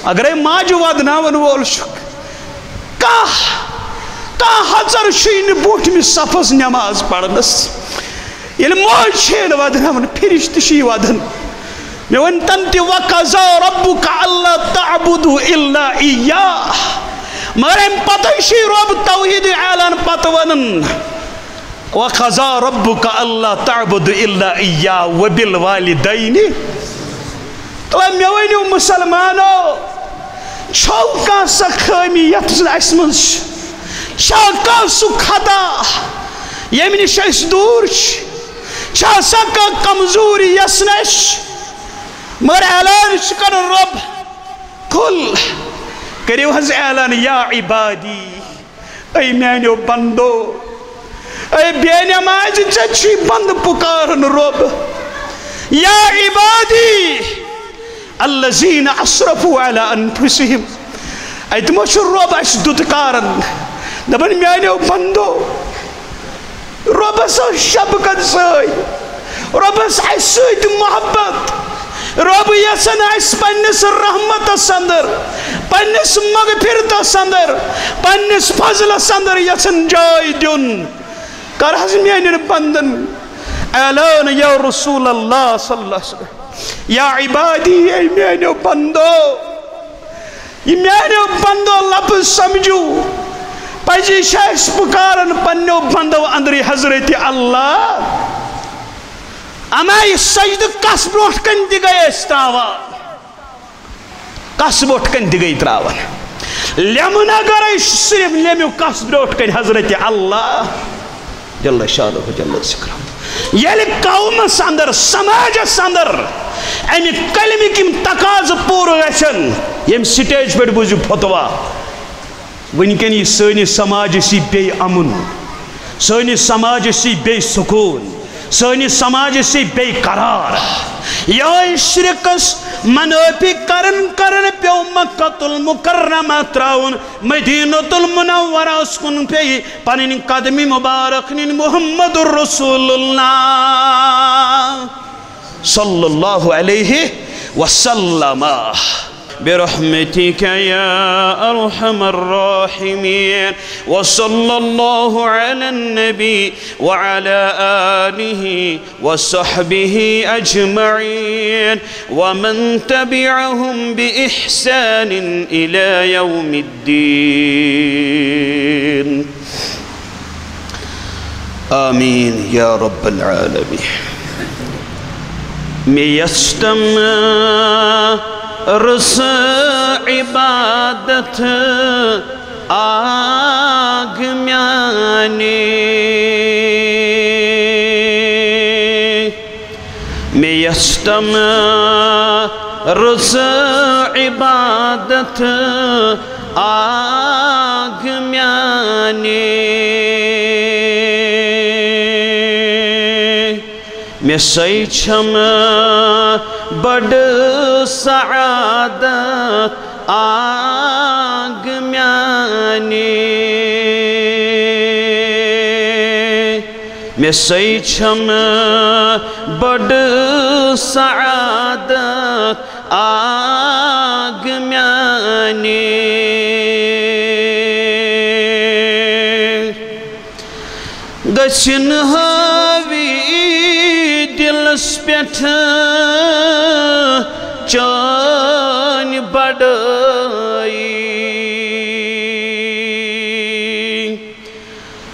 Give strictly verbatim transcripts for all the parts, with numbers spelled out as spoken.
اگرے ماجہِ ودناون وول چھُ، کانٛہہ، کانٛہہ ہژر چھُے نہٕ برٛونٛٹھمِس صفس نماز پرنس۔ ییٚلہِ موج چھے نہٕ ودناوان، فرشتہٕ چھُے ودان۔ مےٚ ؤنۍ تن تہِ، "وقضى ربك ألا تعبدوا إلا إياه"۔ مگر امہِ پتہٕ چھُے رۄب توحیٖد اعلان پتہٕ ونان، "وقضى ربك ألا تعبدوا إلا إياه وبالوالدين"۔ تو مےٚ ؤنِو مسلمانو، چھو کانٛہہ سۄ خٲمی یتھ اَسہِ منٛز چھِ؟ چھا کانٛہہ سُہ خطا ییٚمہِ نِش أسۍ دوٗر چھِ؟ چھا سۄ کانٛہہ کمزوری یۄس نہٕ اَسہِ چھِ؟ مگر اعلان چھُ کران رۄب، قل، کٔرِو حظ اعلان، یا عبادی، اے میانیو بندو، اے بے نمازِ، ژےٚ چھُے بندٕ پُکارُن رۄب۔ یا عبادی الذین اسرفوا علی انفسہم۔ اتہِ ما چھُ رۄب اسہِ دُتکاران، دپان، میانیو بندو، رۄبس ٲس شفقت سۭتۍ، رۄبس اسہِ سۭتۍ محبت، رۄب یژھان اسہِ پننِس رحمتس اندر، پننِس مغفرتس اندر، پننِس فضلس اندر یژھان جاے دیُن۔ کر حظ میانٮ۪ن بندن اعلان، یا رسول اللہ صلی اللہ علیہ وسلم، یا عبادی، اے میانیو بندو، یہِ میانیو بندو لفظ سمجھو، پزی چھِ أسۍ پُکاران پننیو بندو اندرے حضرت اللہ۔ اما یہِ سجدٕ کس برونٛٹھ کنہِ تہِ گٔے أسۍ تراوان، کس برونٛٹھ کنہِ تہِ گٔے تراوان۔ لیمُن اگر أسۍ صرف لیمیو کس برونٛٹھ کنہِ؟ حضرت اللہ جل شانہ جل ذکرہ۔ ییٚلہِ قومس اندر، سماجس اندر امہِ کلمٕکۍ یِم تقاضہٕ پوٗرٕ گژھن، ییٚمہِ سٹیج پٮ۪ٹھ بوٗزِو فتوا، وٕنکٮ۪ن یہِ سٲنِس سماجس یی بے امن، سٲنِس سماجس یی بے سکوٗن، سٲنِس سماجس یی بے قرار۔ یِہوٚے شرکس منٲفی کرن کرن پیوٚو مکہ المکرمہ ترٛاوُن، مدینہ المنورہ کُن پیٚیہِ پنٕنۍ قدمہِ مبارک نِنۍ محمد رسول اللہ صلی اللہ علیہ وسلم۔ برحمتك يا أرحم الراحمين، وصلى الله على النبي وعلى آله وصحبه أجمعين، ومن تبعهم بإحسان إلى يوم الدين۔ آمین یا رب العالمین۔ مےٚ یژھ تم رٕژ عبادت آگ میانہِ۔ مےٚ یژھ تم رٕژ عبادت آگ میانہِ۔ مےٚ سۭتۍ چھم بڑٕ سعادت آگ میانہِ۔ مےٚ سۭتۍ چھم بڑٕ سعادت آگ میانہِ۔ گژھن حاوی دلس پٮ۪ٹھ چٲنۍ بڑٲیی۔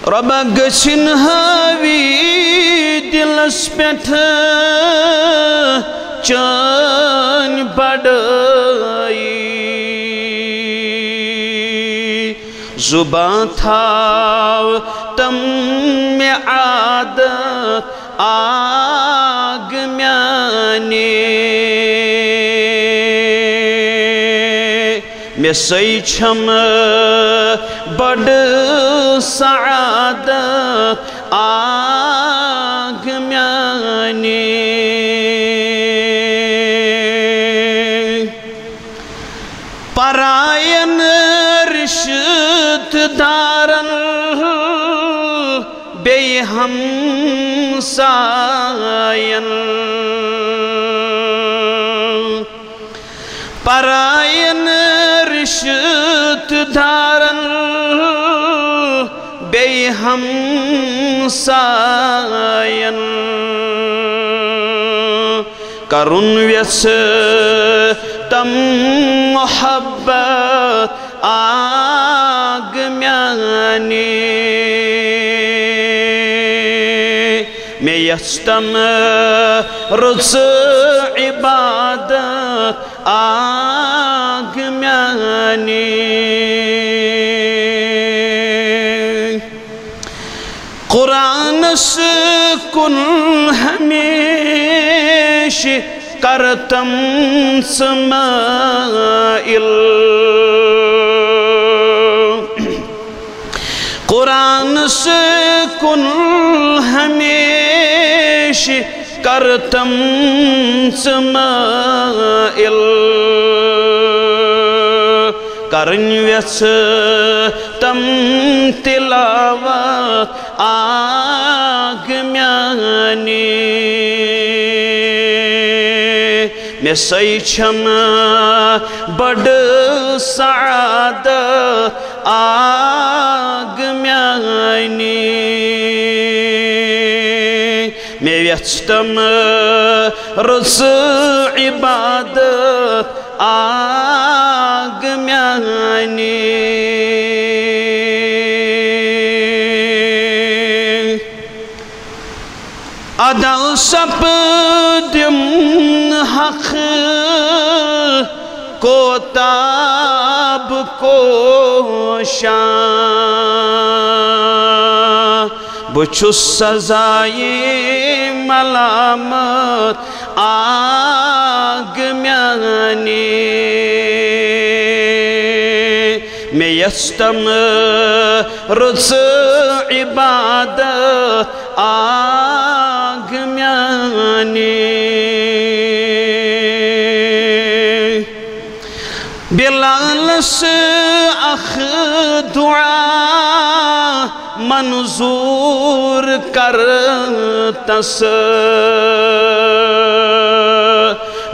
رۄبا گژھن حاوی دلس پٮ۪ٹھ چٲنۍ بڑٲیی۔ زبان تھاو تم مےٚ عادت آگ میانہِ۔ مےٚ سۭتۍ چھم بڑٕ سعادت آگ میانہِ۔ پراین رشتہٕ دارن بیٚیہِ ہمساین، پراین ہمساین کرُن ویژھِ تم محبت آگ میانی۔ مےٚ یژھ تم رٕژ عبادت آگ میانی۔ قرآنس کُن ہمیشہ کرتم ژٕ مائل۔ قرآنس کُن ہمیشہ کرتم ژٕ مائل۔ کرٕنۍ ویژھِ تم تلاوت آگ میانی۔ مےٚ سۭتۍ چھم بڑ سعادت آگ میانی۔ مےٚ ویژھ تم رٕژ عبادت آگ میانی۔ ادا سپدم حق کوتاہ بہٕ کوشاں۔ بہٕ چھُس سزایہِ ملامت آگ میانی۔ مےٚ یژھ تم رٕژ عبادت آگ میانی۔ بلالس اکھ دعا منظور کر تس،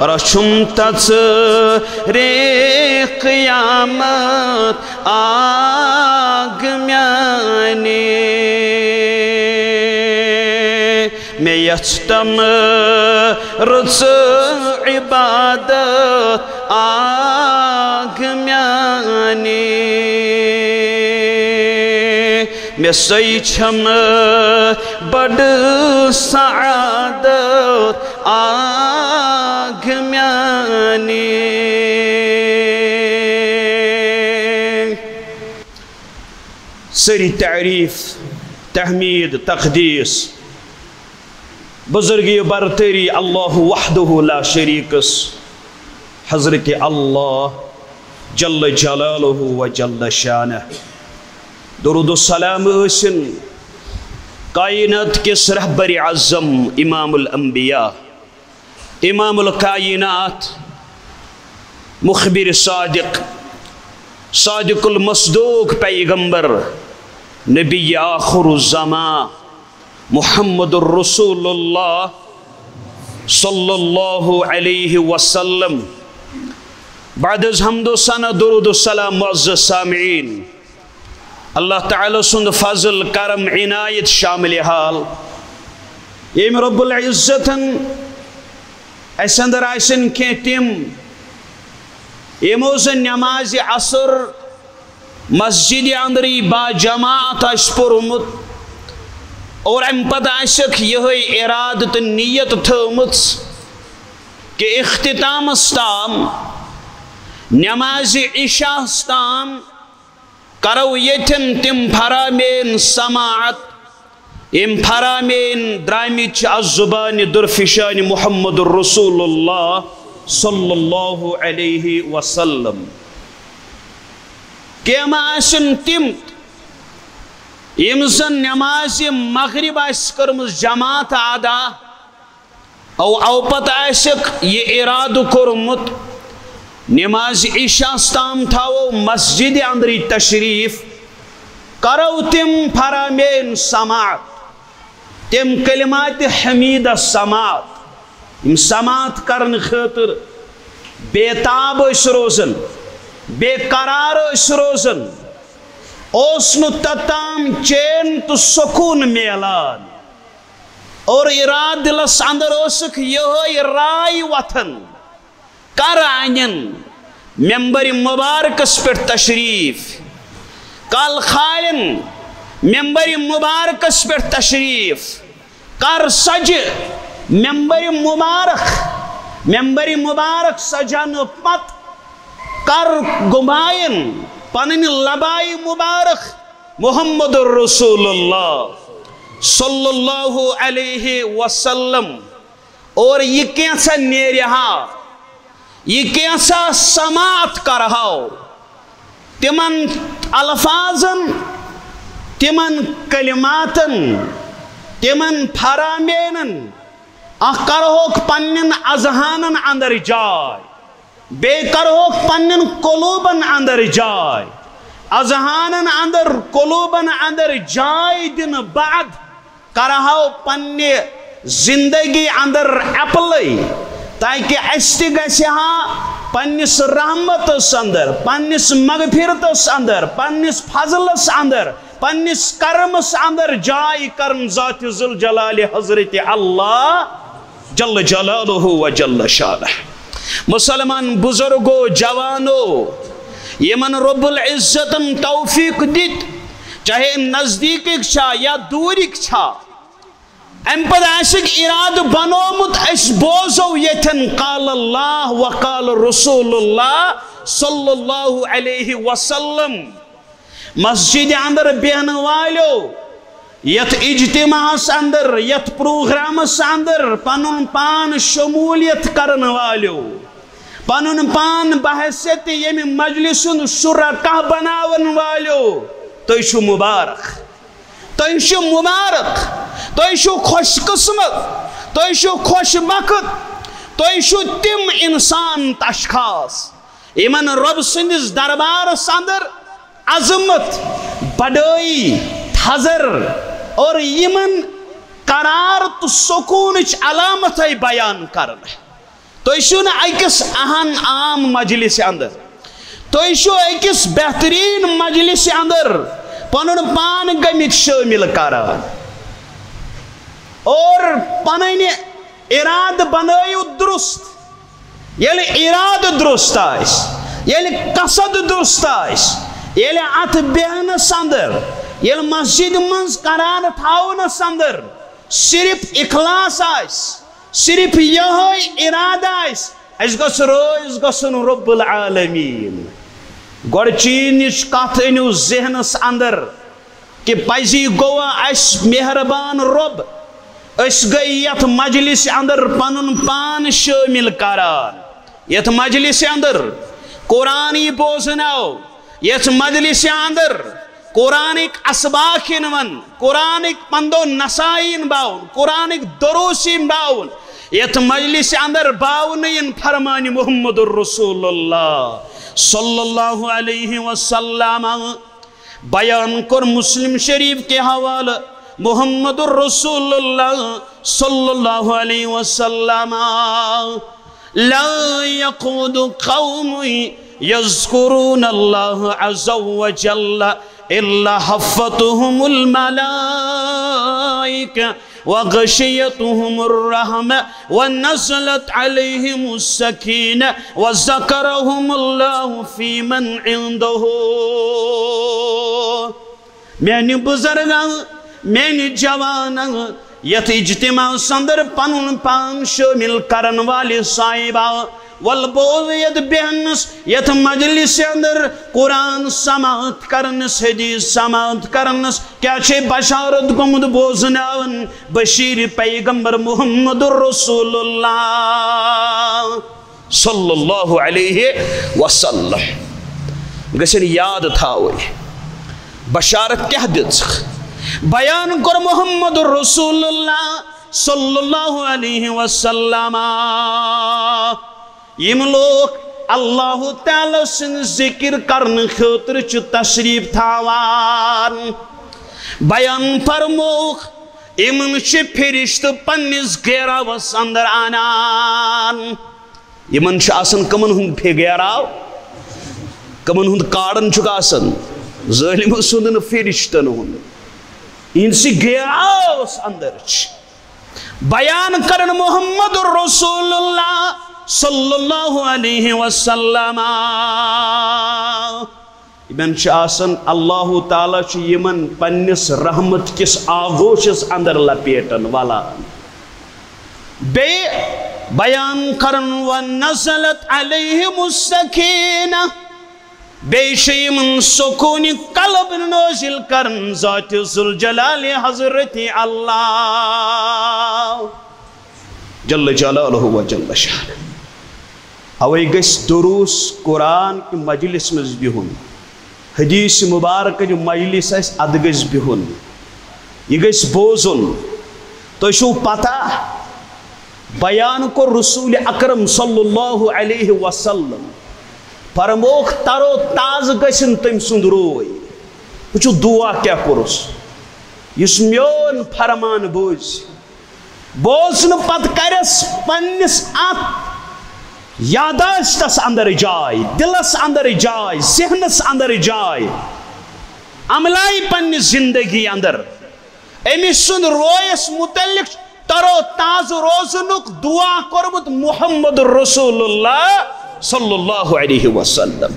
رچھم تژ رے قیامت آگ میانی۔ مےٚ یژھ تم رٕژ عبادت آگ میانی۔ مےٚ سۭتۍ چھم بڑ سعادت آگ میانی۔ سٲری تعریف، تحمید، تقدیس، بزرگی برتری اللہ وحدہ لا شریکس، حضرت اللہ جل جلالہ و جل شانہ۔ درود و سلام ٲسِن کائنات کِس رہبر اعظم امام الانبیاء، امام الکائنات، مخبر صادق، صادق المصدوق پیغمبر، نبی آخر الزمان محمد الرسول اللہ صلی اللہ علیہ وسلم۔ بعد از حمد و ثنا، درود و سلام، معزز سامعین، اللہ تعالیٰ سُنٛد فضل، کرم، عنایت شامل حال، ییٚمۍ رب العزتن اسہِ اندر آسن کینٛہہ تِم، یِمو زن نماز عصر مسجد اندرٕے با جماعت آسہِ پوٚرمُت اور امہِ پتہٕ آسٮ۪کھ یِہوٚے ارادٕ تہٕ نیت تھٲومٕژ کہِ اختتامس تام، نماز عشاءس تام، کرو ییٚتھٮ۪ن تِم فرامین سماعت، یِم فرامین درٛامٕتۍ چھِ از زبانِ درفشانِ محمد رسول اللہ صلی اللہ علیہ وسلم۔ کینٛہہ ما آسن تِم، یِم زن نمازِ مغرب آسہِ کٔرمٕژ جماعت ادا، او، او پتہٕ آسٮ۪کھ یہِ ارادٕ کوٚرمُت، نماز عشاءس تام تھاوو مسجد اندرٕے تشریف، کرو تِم فرامین سماعت، تِم کلمات حمیدہ سماعت، یِم سماعت کرنہٕ خٲطرٕ بے تاب ٲسۍ روزان، بے قرار ٲسۍ روزان۔ اوس نہٕ توٚتام چین تہٕ سکوٗن میلان۔ اور ارادٕ دلس اندر ٲسٕکھ یِہوٚے راے وۄتھان، کر انن ممبر مبارکس پٮ۪ٹھ تشریف، کر کھالن ممبر مبارکس پٮ۪ٹھ تشریف، کر سجہِ ممبر مبارک، ممبر مبارک سجنہٕ پتہٕ کر گُماین پنٕنۍ لباے مبارک محمد رسول اللہ صلی اللہ علیہ وسلم۔ اور یہِ کینٛژھا نیرِ ہا، یہِ کینٛژھا سماعت کرہاو، تِمن الفاظن، تِمن کلماتن، تِمن فرامینن، اکھ کرہوکھ پننٮ۪ن اذہانن اندر جاے، بیٚیہِ کرہوکھ پننٮ۪ن قلوبن اندر جاے، اذہانن اندر، قلوبن اندر جاے دِنہٕ بعد کرہاو پننہِ زندگی اندر apply، تاکہ اسہِ تہِ گژھِ ہا پننِس رحمتس اندر، پننِس مغفرتس اندر، پننِس فضلس اندر، پننِس کرمس اندر جاے کرن ذات ذوالجلال حضرت اللہ جل جلالہ و جل شانہ۔ مسلمان بزرگو، جوانو، یمن رب العزتن توفیق دِتۍ، چاہے نزدیکٕکۍ چھا یا دوٗرِکۍ چھا، امہِ پتہٕ آسِکھ ارادٕ بنومُت، أسۍ بوزو ییٚتھٮ۪ن قال اللہ و قال رسول اللہ صلی اللہ علیہ وسلم۔ مسجد اندر بیہنہٕ والیو، یتھ اجتماعس اندر، یتھ پروگرامس اندر پنُن پان شمولیت کرن والیو، پنُن پان بحیثیت ییٚمہِ مجلس ہُنٛد شرکاء بناون والیو، تُہۍ چھِو مبارک، تُہۍ چھِو مبارک، تُہۍ چھِو خوش قسمت، تُہۍ چھِو خوش بخت، تُہۍ چھِو تِم انسان تہٕ اشخاص یمن رب سٕنٛدِس دربارس اندر عظمت، بڑٲیی، تھزر اور یمن قرار تہٕ سکوٗنٕچ علامتھے بیان کرنہٕ۔ تُہۍ چھِو نہٕ أکِس اہن عام مجلس اندر، تُہۍ چھِو أکِس بہترین مجلس اندر پنُن پان گٔمٕتۍ شٲمِل کران اور پنٕنۍ ارادٕ بنٲیِو درست۔ ییٚلہِ ارادٕ درست آسہِ، ییٚلہِ قصد درست آسہِ، ییٚلہِ اتھ بیہنس اندر، ییٚلہِ مسجد منٛز قرار تھاونس اندر صرف اخلاص آسہِ، صرف یہے ارادٕ آسہِ، اسہِ گوٚژھ رٲضۍ گژھُن رب العالمین۔ گۄڈٕ چینٕچ کتھ أنِو ذہنس اندر، کہ پزی گوٚوا اسہِ مہربان رب، أسۍ گٔے یتھ مجلس اندر پنُن پان شٲمِل کران، یتھ مجلس اندر قرآنٕے بوزناو، یتھ مجلس اندر قرآنٕکۍ اسباق یِنہٕ وننہٕ، قرآنٕکۍ پندو نصایح یِنہٕ باوُن، قرآنٕکۍ دروس یِنہٕ باوُن، یتھ مجلس اندر باونہٕ یِن فرمان محمد رسول اللہ صلی اللہ علیہ وسلم۔ بیان کوٚر مسلم شریف کہِ حوالہٕ محمد رسول اللہ صلی اللہ علیہ وسلم، لا يقعد قوم يذكرون الله عز وجل إلا حفتهم الملائكة وغشيتهم الرحمة ونزلت عليهم السكينة وذكرهم الله فيمن عنده۔ میانہِ بزرگو، میانہِ جوانو، یتھ اجتماعس اندر پنُن پان شٲمِل کرن والہِ صاحبہ، ول بوز یتھ بیہنس، یتھ مجلس اندر قرآن سماعت کرنس، حدیث سماعت کرنس، کیا چھے بشارت گوٚمُت بوزناون بشیر پیغمبر محمد رسول اللہ صلی اللہ علیہ وسلم۔ گژھن یاد تھاوٕنۍ، بشارت کیاہ دِژ؟ بیان کوٚر محمد رسول اللہ صلی اللہ علیہ وسلم۔ یِم لوٗکھ اللہ تعالیٰ سٕنٛز ذِکِر کرنہٕ خٲطرٕ چھِ تشریٖف تھاوان، بیان فرمووُکھ، یِمن چھِ فرشتہٕ پننِس گھیراوس اندر انان۔ یِمن چھُ آسان کٕمن ہُنٛد پھِ-، گھیراو؟ کٕمن ہُنٛد کارڈن چھُکھ آسان؟ ظٲلِم سُنٛد نہٕ، فرشتن ہُنٛد۔ اِہِنٛدِ سۭتۍ گٔیاوس اندر چھِ۔ بیان کرن محمد رسول اللہ صلی اللہ علیہ وسلم۔ یِمن چھِ آسان، اللہ تعالیٰ چھُ یِمن پننِس رحمت کِس آغوشس اندر لپیٹن، ولان۔ بیٚیہِ بیان کرن، ونزلت علیہم السکینہ، بیٚیہِ چھِ یِمن سکوٗنِ قلب نٲزِل کرن ذاتِ ذوالجلال حضرت اللہ جل جلالہ و جل شانہ۔ اوے گژھِ دروس قرآن کہِ مجلس منٛز بِہُن، حدیث مبارک یہِ مجلس آسہِ، اتھ گژھِ بِہُن، یہِ گژھِ بوزُن۔ تۄہہِ چھُو پتہ، بیان کوٚر رسول اکرم صلی اللہ علیہ وسلم، فرمووُکھ، تر و تازٕ گژھن تٔمۍ سُنٛد روے۔ وٕچھِو دعا کیٛاہ کوٚرُس، یُس میون فرمان بوزِ، بوزنہٕ پتہٕ کرٮ۪س پننِس اتھ یاداشتس اندر جاے، دلس اندر جاے، ذہنس اندر جاے، عملایہِ پننہِ زندگی اندر۔ أمۍ سُنٛد رویس متعلق تر و تازٕ روزنُک دعا کوٚرمُت محمد رسول اللہ صلی اللہ علیہ وسلم۔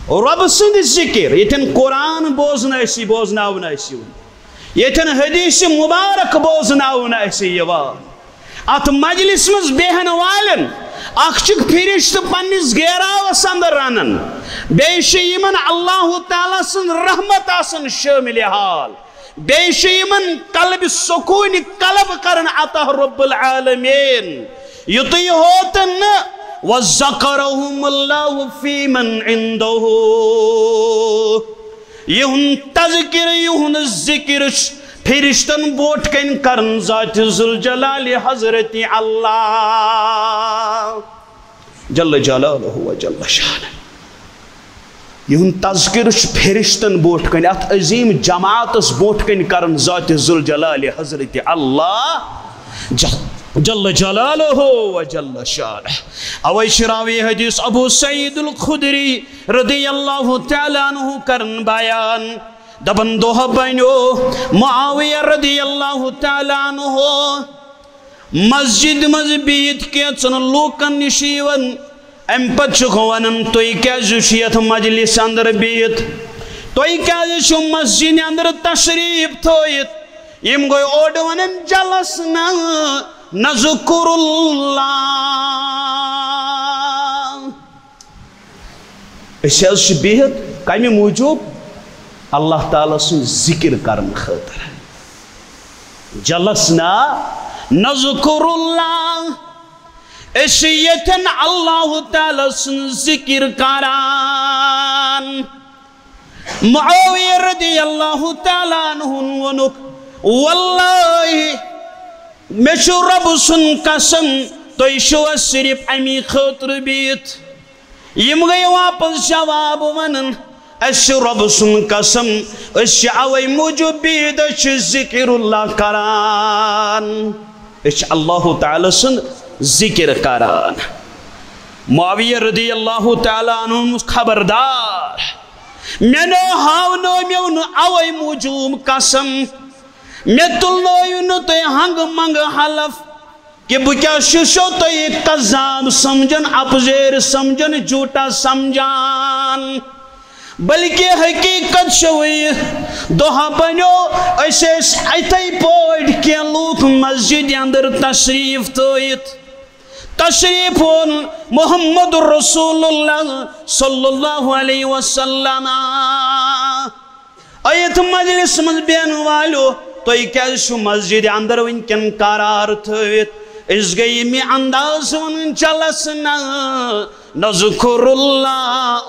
رۄب سُنٛد ذکر، ییٚتٮ۪ن قرآن بوزنہٕ آسہِ، بوزناونہٕ آسہِ یِوان، ییٚتٮ۪ن حدیث مبارک بوزناونہٕ آسہِ یِوان، اتھ مجلس منٛز بیہن والٮ۪ن اکھ چھُکھ فرشتہٕ پننِس گیراوس اندر رنان، بیٚیہِ چھِ یِمن اللہ تعالیٰ سٕنٛز رحمت آسان شٲمِلِ حال، بیٚیہِ چھِ یِمن قلبِ سکوٗنِ قلب کران عطا رب العالمین۔ یُتُے ہوت نہٕ، وذکرہم اللہ فیمن عندہ، یِہُنٛد تذکر، یِہُنٛد ذکر چھُ فرشتن بوٹ کن کرن ذات ذوالجلال حضرت اللہ جل جلالہ و جل شانہ۔ یِہُنٛد تذکر چھُ فرشتن بوٹ کن، اتھ عظیم جماعتس بوٹ کن کرن ذات ذوالجلال حضرت اللہ ج-، جل جلالہ و جل شانہ۔ اوے چھِ راوی حدیث ابو سعید الخدری رضی اللہ تعالیٰ عنہ کرن بیان، دپن، دۄہ بنیو معاویہ رضی اللہ تعالیٰ عنہ مسجد منٛز بِہِتھ کینٛژن لوٗکن نِش یِوان۔ امہِ پتہٕ چھُکھ ونان، تُہۍ کیازِ چھِو یتھ مجلس اندر بِہِتھ؟ تُہۍ کیازِ چھِو مسجد اندر تشریف تھٲیِتھ؟ یِم گٔے اورٕ ونان، جلسنا نذکر اللہ۔ أسۍ حظ چھِ بِہِتھ کَمہِ موٗجوٗب؟ اللہ تعالیٰ سُنٛد ذِکِر کرنہٕ خٲطرٕ۔ جلسنا نذکر اللہ، أسۍ چھِ ییٚتٮ۪ن اللہ تعالیٰ سُنٛد ذِکِر کران۔ معاویہ رضی اللہ تعالیٰ عنہُن ووٚنُکھ، واللہ، مےٚ چھُ رۄبہٕ سُنٛد قسم، تُہۍ چھِوا صرف اَمی خٲطرٕ بِہِتھ؟ یِم گٔے واپس جواب ونان، اسہِ چھُ رۄبہٕ سُنٛد قسم، أسۍ چھِ اوے موٗجوٗب بِہِتھ، أسۍ چھِ ذِکِر اللہ کران، أسۍ چھِ اللہ تعالیٰ سُنٛد ذِکِر کران۔ معاویہ رضی اللہ تعالیٰ عنہ، خبردار، مےٚ نہٕ ہاونٲومیو نہٕ اوے موٗجوٗب قسم، مےٚ تُلنٲیِو نہٕ تُہۍ ہنٛگہٕ منٛگہٕ حلف، کہ بہٕ کیٛاہ چھُسو تۄہہِ کذاب سمجھان، اپزیر سمجھان، جھوٹا سمجھان، بلکہ حقیقت چھو یہِ، دۄہ بنیو، أسۍ ٲسۍ اِتھَے پٲٹھۍ کینٛہہ لوٗکھ مسجد اندر تشریف تھٲیِتھ، تشریف اوٚن محمد رسول اللہ صلی اللہ علیہ وسلم۔ أتھۍ مجلس منٛز بیٚہن والیو، تُہۍ کیٛازِ چھِو مسجد اندر وٕنکٮ۪ن قرار تھٲوِتھ؟ أسۍ گٔے ییٚمہِ انداز ونان، جلسنا نذکر اللہ،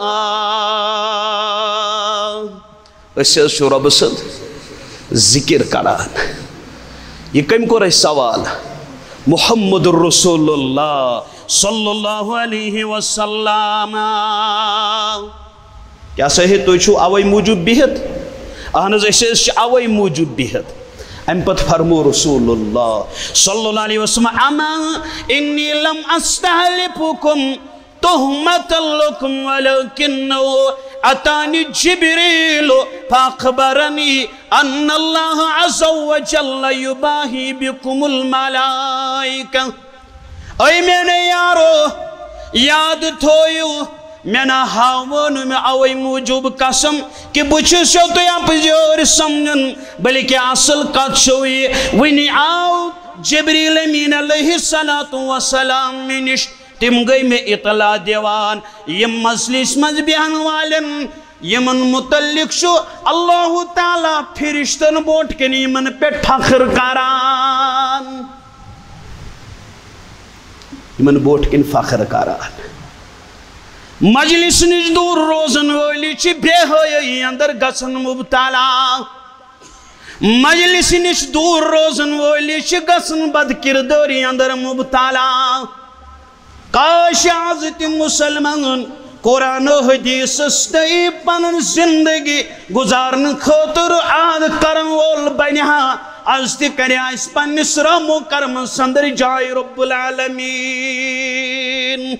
أسۍ حظ چھِ رۄبہٕ سُنٛد ذِکِر کران۔ یہِ کٔمۍ کوٚر اَسہِ سوال؟ محمد رسول اللہ صلی اللہ علیہ وسلم۔ کیٛاہ سا ہے، تُہۍ چھِو اوے موٗجوٗب بِہِتھ؟ اہن حظ، أسۍ حظ چھِ اوے موٗجوٗب بِہِتھ۔ اَمہِ پتہٕ فرموو رسول اللہ صلی اللہ علیہ وسلم، اما انی لم استحلفکم، تهمة لكم ولكنه أتاني جبريل فأخبرني أن الله عز وجل يباهي بكم الملائكة. اے میانیو یارو، یاد تھٲیِو، مےٚ نہ ہاوو نہٕ مےٚ اوے موٗجوٗب قسم کہِ بہٕ چھُسو تۄہہِ اپزیٲرۍ سمجھان، بلکہِ اصل کتھ چھو یہِ، وُنہِ آو جبریل امین علیہ الصلوۃ والسلام مےٚ نِش۔ تِم گٔے مےٚ اطلاع دِوان، یِم مجلس منٛز بیٚہن والٮ۪ن، یِمن متعلق چھُ اللہ تعالیٰ فرشتن برونٛٹھ کَنہِ یِمن پٮ۪ٹھ فخر کران۔ یِمن برونٛٹھ کَنہِ فخر کران۔ مجلس نِش دوٗر روزن وٲلۍ چھِ بے حیٲیی اندر گژھن مبتلا۔ مجلس نِش دوٗر روزن وٲلۍ چھِ گژھن بد کردٲری اندر مبتلا۔ کاش از تہِ مسلمان قرآن و حدیثس تہٕ پنن زندگی گزارنہٕ خٲطرٕ عاد کرن وول بنہِ ہا، از تہِ کرِ اسہِ پننِس رحم و کرمس اندر جاے رب العالمین۔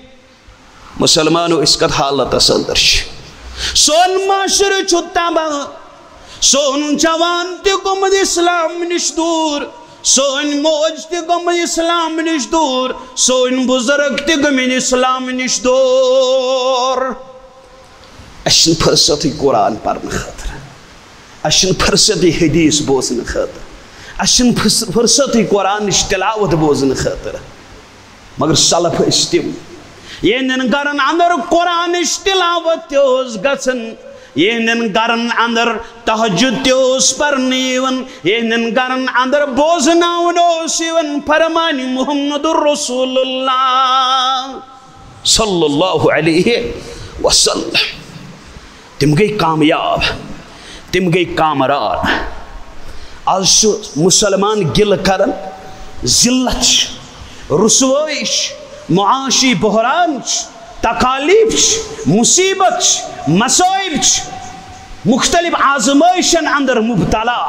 مسلمانو، أسۍ کتھ حالتس اندر چھِ؟ سون معاشرٕ چھُ تباہ، سون جوان تہِ گوٚمُت اسلام نِش دوٗر، سٲنۍ موج تہِ گٔمٕتۍ اسلام نِش دوٗر، سٲنۍ بزرگ تہِ گٔمٕتۍ اسلام نِش دوٗر۔ اَسہِ چھُنہٕ فرصتٕے قرآن پرنہٕ خٲطرٕ، اَسہِ چھُنہٕ فرصتٕے حدیث بوزنہٕ خٲطرٕ، اَسہِ چھُنہٕ فرص-، فرصتٕے قرآنٕچ تلاوت بوزنہٕ خٲطرٕ۔ مگر سلف ٲسۍ تِم، یِہنٛدٮ۪ن گرن اندر قرآنٕچ تلاوت تہِ ٲس گژھان، یِہنٛدٮ۪ن گرن اندر تہجد تہِ اوس پرنہٕ یِوان، یِہنٛدٮ۪ن گرن اندر بوزناونہٕ اوس یِوان فرمان محمد رسول اللہ صلی اللہ علیہ وسلم۔ تِم گٔے کامیاب، تِم گٔے کامران۔ آز چھُ مسلمان گِلہٕ کران، ذلت چھِ، رسوٲیی چھِ، معاشی بحران چھِ، تکالیف چھِ، مصیبت چھِ، مصائب چھِ، مختلف آزمائشن اندر مبتلا،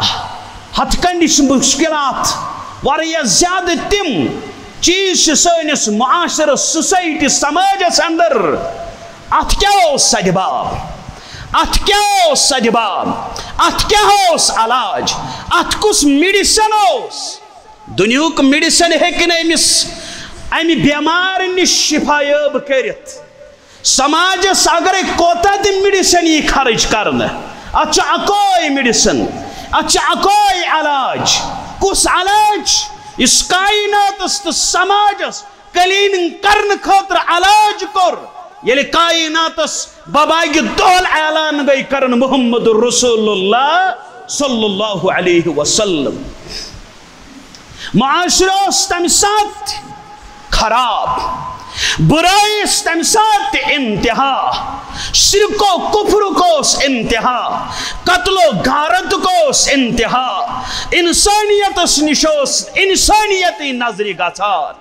ہتھ کنڈِ چھِ مشکلات، واریاہ زیادٕ تِم چیز چھِ سٲنِس معاشرس، سوسائٹی، سماجس اندر۔ اتھ کیٛاہ اوس سدباب؟ اتھ کیٛاہ اوس سدباب؟ اتھ کیٛاہ اوس علاج؟ اتھ کُس میڈیسن اوس؟ دُنیہُک میڈیسن ہیٚکہِ نہٕ أمِس امہِ بٮ۪مارِ نِش شفا یاب کٔرِتھ۔ سماجس اگرے کوتاہ تہِ میڈیسن یی خرٕچ کرنہٕ، اتھ چھُ اکوے میڈیسن، اتھ چھُ اکوے علاج۔ کُس علاج؟ یُس کائناتس تہٕ سماجس کلیننگ کرنہٕ خٲطرٕ علاج کوٚر، ییٚلہِ کائناتس بباگہِ دۄہل اعلان گٔے کرن محمد رسول اللہ صلی اللہ علیہ وسلم۔ معاشرٕ اوس تمہِ ساتہٕ خراب، برٲیی ٲس تمہِ ساتہٕ تہِ انتہا، شرک و کفرُک اوس انتہا، قتل و غارتُک اوس انتہا، انسانیتس نِش اوس انسانیتٕے نظرِ گژھان۔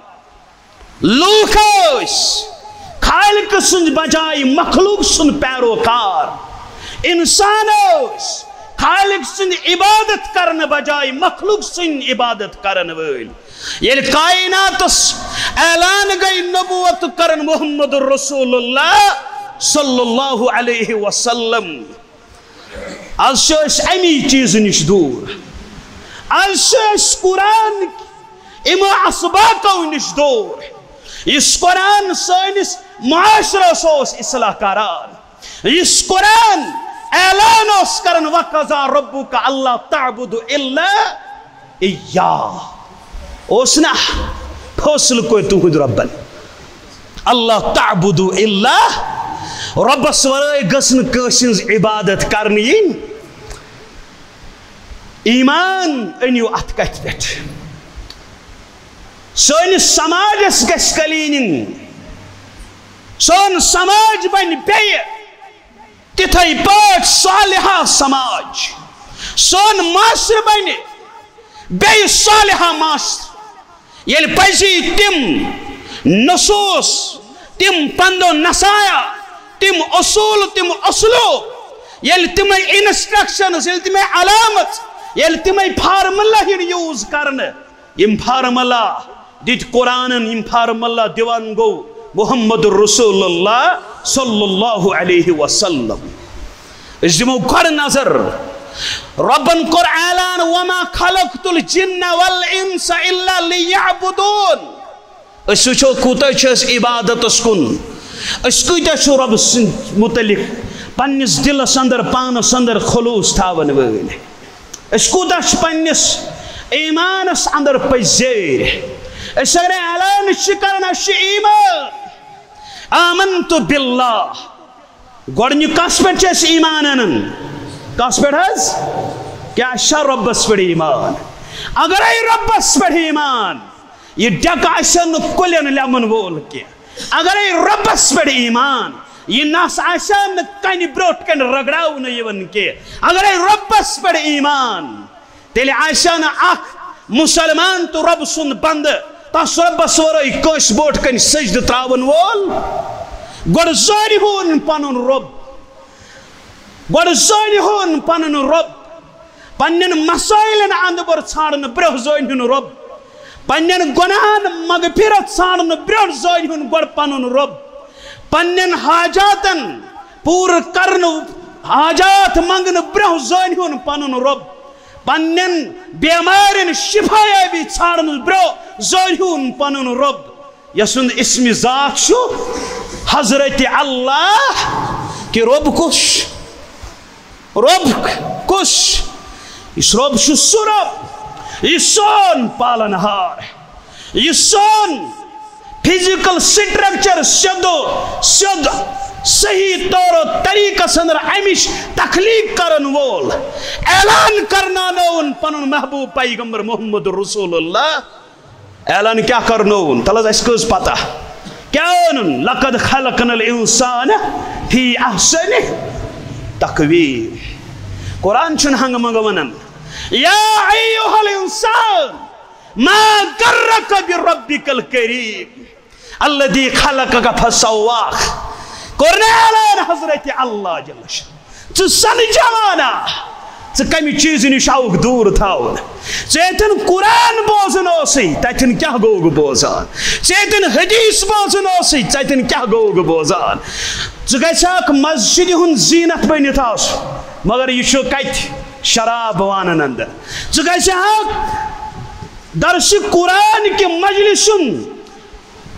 لوٗکھ ٲسۍ خالق سٕنٛدِ بجایہِ مخلوق سُنٛد پیروکار۔ انسان ٲسۍ خالق سٕنٛدِ عبادت کرنہٕ بجایہِ مخلوق سٕنٛدِ عبادت کرن وٲلۍ۔ ییٚلہِ کائناتس اعلان گٔے نبوت کرن محمد رسول اللہ صلی اللہ علیہ وسلم، از چھِ أسۍ اَمی چیٖزٕ نِش دوٗر۔ از چھِ أسۍ قرآن یِمو اسباقو نِش دوٗر۔ یُس قرآن سٲنِس معاشرس اوس اصلاح کران، یُس قرآن اعلان اوس کران، "وقضى ربك ألا تعبدوا إلا إياه"، اوس نہ فٲصلہٕ کوٚر تُہُنٛد رۄبن، "ألا تعبدوا إلا"، رۄبس ورٲے گٔژھ نہٕ کٲنٛسہِ ہٕنٛز عبادت کرنہٕ یِنۍ۔ ایمان أنِو اتھ کتھِ پٮ۪ٹھ۔ سٲنِس سماجس گژھِ کلیننگ، سون سماج بنہِ بیٚیہِ تِتھے پٲٹھۍ صالحہ سماج، سون معاشرٕ بنہِ بیٚیہِ صالحہ معاشرٕ۔ ییٚلہِ پزی تِم نصوص، تِم پندو نصایا، تِم اصوٗل، تِم اسلوب، ییٚلہِ تِمے انسٹرکشنز، ییٚلہِ تِمے علامت، ییٚلہِ تِمے فارمولا یِن یوٗز کرنہٕ، یِم فارمولا دِتۍ قرآنن، یِم فارمولا دِوان گوٚو محمد رسول اللہ صلی اللہ علیہ وسلم۔ أسۍ دِمو گۄڈٕ نظر، رۄبن کوٚر اعلان، "وما خلقت الجن والانس الا لیعبدون۔" أسۍ وٕچھو کوٗتاہ چھِ أسۍ عبادتس کُن، أسۍ کۭتیاہ چھِ رۄبہٕ سٕنٛدِ مُتعلق پننِس دِلس اندر، پانس اندر خلوص تھاون وٲلۍ۔ أسۍ کوٗتاہ چھِ پننِس ایمانس اندر پٔزۍ زیٖرۍ۔ أسۍ اگرے اعلان چھِ کران، اَسہِ چھُ ایمان، "آمنت باللہ"، گۄڈٕنیُک کس پٮ۪ٹھ چھِ أسۍ ایمان انان؟ کس پٮ۪ٹھ حظ؟ کیٛاہ چھا رۄبس پٮ۪ٹھ ایمان؟ اگرے رۄبس پٮ۪ٹھ ایمان، یہِ ڈٮ۪کہٕ آسہِ نہٕ کُلٮ۪ن لٮ۪من وول کینٛہہ۔ اگرے رۄبس پٮ۪ٹھ ایمان، یہِ نس آسہِ نہٕ کنہِ برٛونٛٹھ کنہِ رگڑاونہٕ یِوان کینٛہہ۔ اگرے رۄبس پٮ۪ٹھ ایمان، تیٚلہِ آسہِ نہٕ اکھ مسلمان تہٕ رۄب سُنٛد بندٕ تس رۄبس ورٲے کٲنٛسہِ برٛونٛٹھ کنہِ سجدٕ تراون وول۔ گۄڈٕ زٲنِہون پنُن رۄب، گۄڈٕ زٲنِہون پنُن رۄب۔ پننٮ۪ن مسٲیلن اندٕ بر ژھانڈنہٕ برٛونٛہہ زٲنِہُن رۄب۔ پننٮ۪ن گۄناہن مغفرت ژھانڈنہٕ برٛونٛہہ زٲنِہُن گۄڈٕ پنُن رۄب۔ پننٮ۪ن حاجاتن پوٗرٕ کرنہٕ، حاجات منگنہٕ برٛونٛہہ زٲنِہُن پنُن رۄب۔ پننٮ۪ن بیمارٮ۪ن شفایابی ژھانڈنہٕ برٛونٛہہ زٲنِہُن پنُن رۄب، یسُنٛد اسمِ ذات چھُ حضرت اللہ۔ کہ رۄب کُس چھُ؟ رۄب کُس چھُ؟ یُس رۄب چھُ، سُہ رۄب، یہِ سون پالن ہار، یہِ سون فزیکل سٹرکچر سیوٚد و سیوٚد صحیح طور و طریقس اندر امِچ تخلیق کرن وول، اعلان کرناونووُن پنُن محبوب پیغمبر محمد رسول اللہ۔ اعلان کیٛاہ کرنووُن؟ تلہٕ حظ، اَسہِ کٔژ پتہ؟ کیٛاہ ووٚنُن؟ "لقد خلقنا الانسان فی احسن تقویم۔" قرآن چھُنہٕ ہنگہٕ منگہٕ ونان، "یا ایھا الانسان ما غرک بربک الکریم الذی خلقک فسواک۔" کوٚر نہٕ اعلان حضرت اللہ جل شانہ، "ژٕ زن جوانا، ژٕ کمہِ چیٖزٕ نِش آوُکھ دوٗر تھاوُن؟ ژےٚ ییٚتٮ۪ن قرآن بوزُن اوسُے، تتٮ۪ن کیٛاہ گوٚوُکھ بوزان؟ ژےٚ ییٚتٮ۪ن حدیث بوزُن اوسُے، ژےٚ ییٚتٮ۪ن کیٛاہ گوٚوُکھ بوزان؟ ژٕ گژھِ ہاکھ مسجدِ ہُنٛد زیٖنت بٔنِتھ آسُن، مگر یہِ چھُ کتہِ؟ شراب وانن اندر۔ ژٕ گژھِ ہاکھ درسِ قرآن کہِ مجلسُن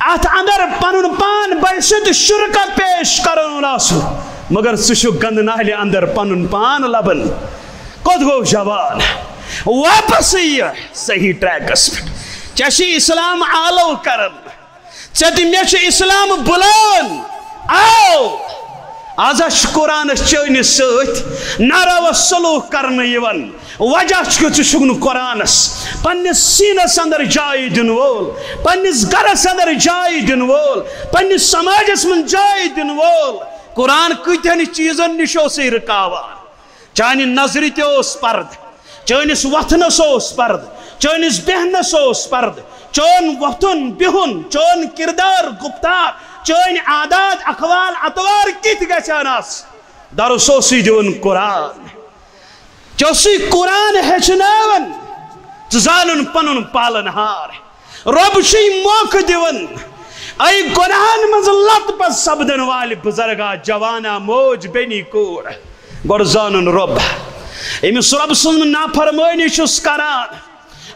اتھ اندر پنُن پان بحیثیت شرکا پیش کرن وول آسُن، مگر ژٕ چھُکھ گندٕ نالہِ اندر پنُن پان لبان۔" کوٚت گوٚو جوان؟ واپس یہِ صحیح ٹریکس پٮ۪ٹھ۔ ژےٚ چھُے اسلام آلو کران، ژےٚ تہٕ مےٚ چھُ اسلام بُلاوان۔ آو، از ہا چھُ قرآنس چٲنِس سۭتۍ ناروا سلوک کرنہٕ یِوان۔ وجہ چھُ، ژٕ چھُکھ نہٕ قرآنس پننِس سیٖنس اندر جاے دِنہٕ وول، پننِس گرس اندر جاے دِنہٕ وول، پننِس سماجس منٛز جاے دِنہٕ وول۔ قرآن کۭتہن چیٖزن نِش اوسُے رُکاوان۔ چانہِ نظرِ تہِ اوس پردٕ، چٲنِس وۄتھنس اوس پردٕ، چٲنِس بیہنس اوس پردٕ، چون وۄتھُن بِہُن، چون کردار گفتار، چٲنۍ عادات اقوال اطوار کِتھ گژھن آسٕنۍ۔ درس اوسُے دِوان قرآن۔ ژےٚ اوسُے قرآن ہیٚچھناوان، ژٕ زانُن پنُن پالن ہار۔ رۄب چھُے موقعہٕ دِوان، اے گۄناہن منٛز لت پت سپدن والہِ بزرگا، جوانا، موج، بیٚنی، کوٗر۔ گۄڈٕ زانُن رۄب، أمِس رۄب سٕنٛز نافرمٲنی چھُس کران،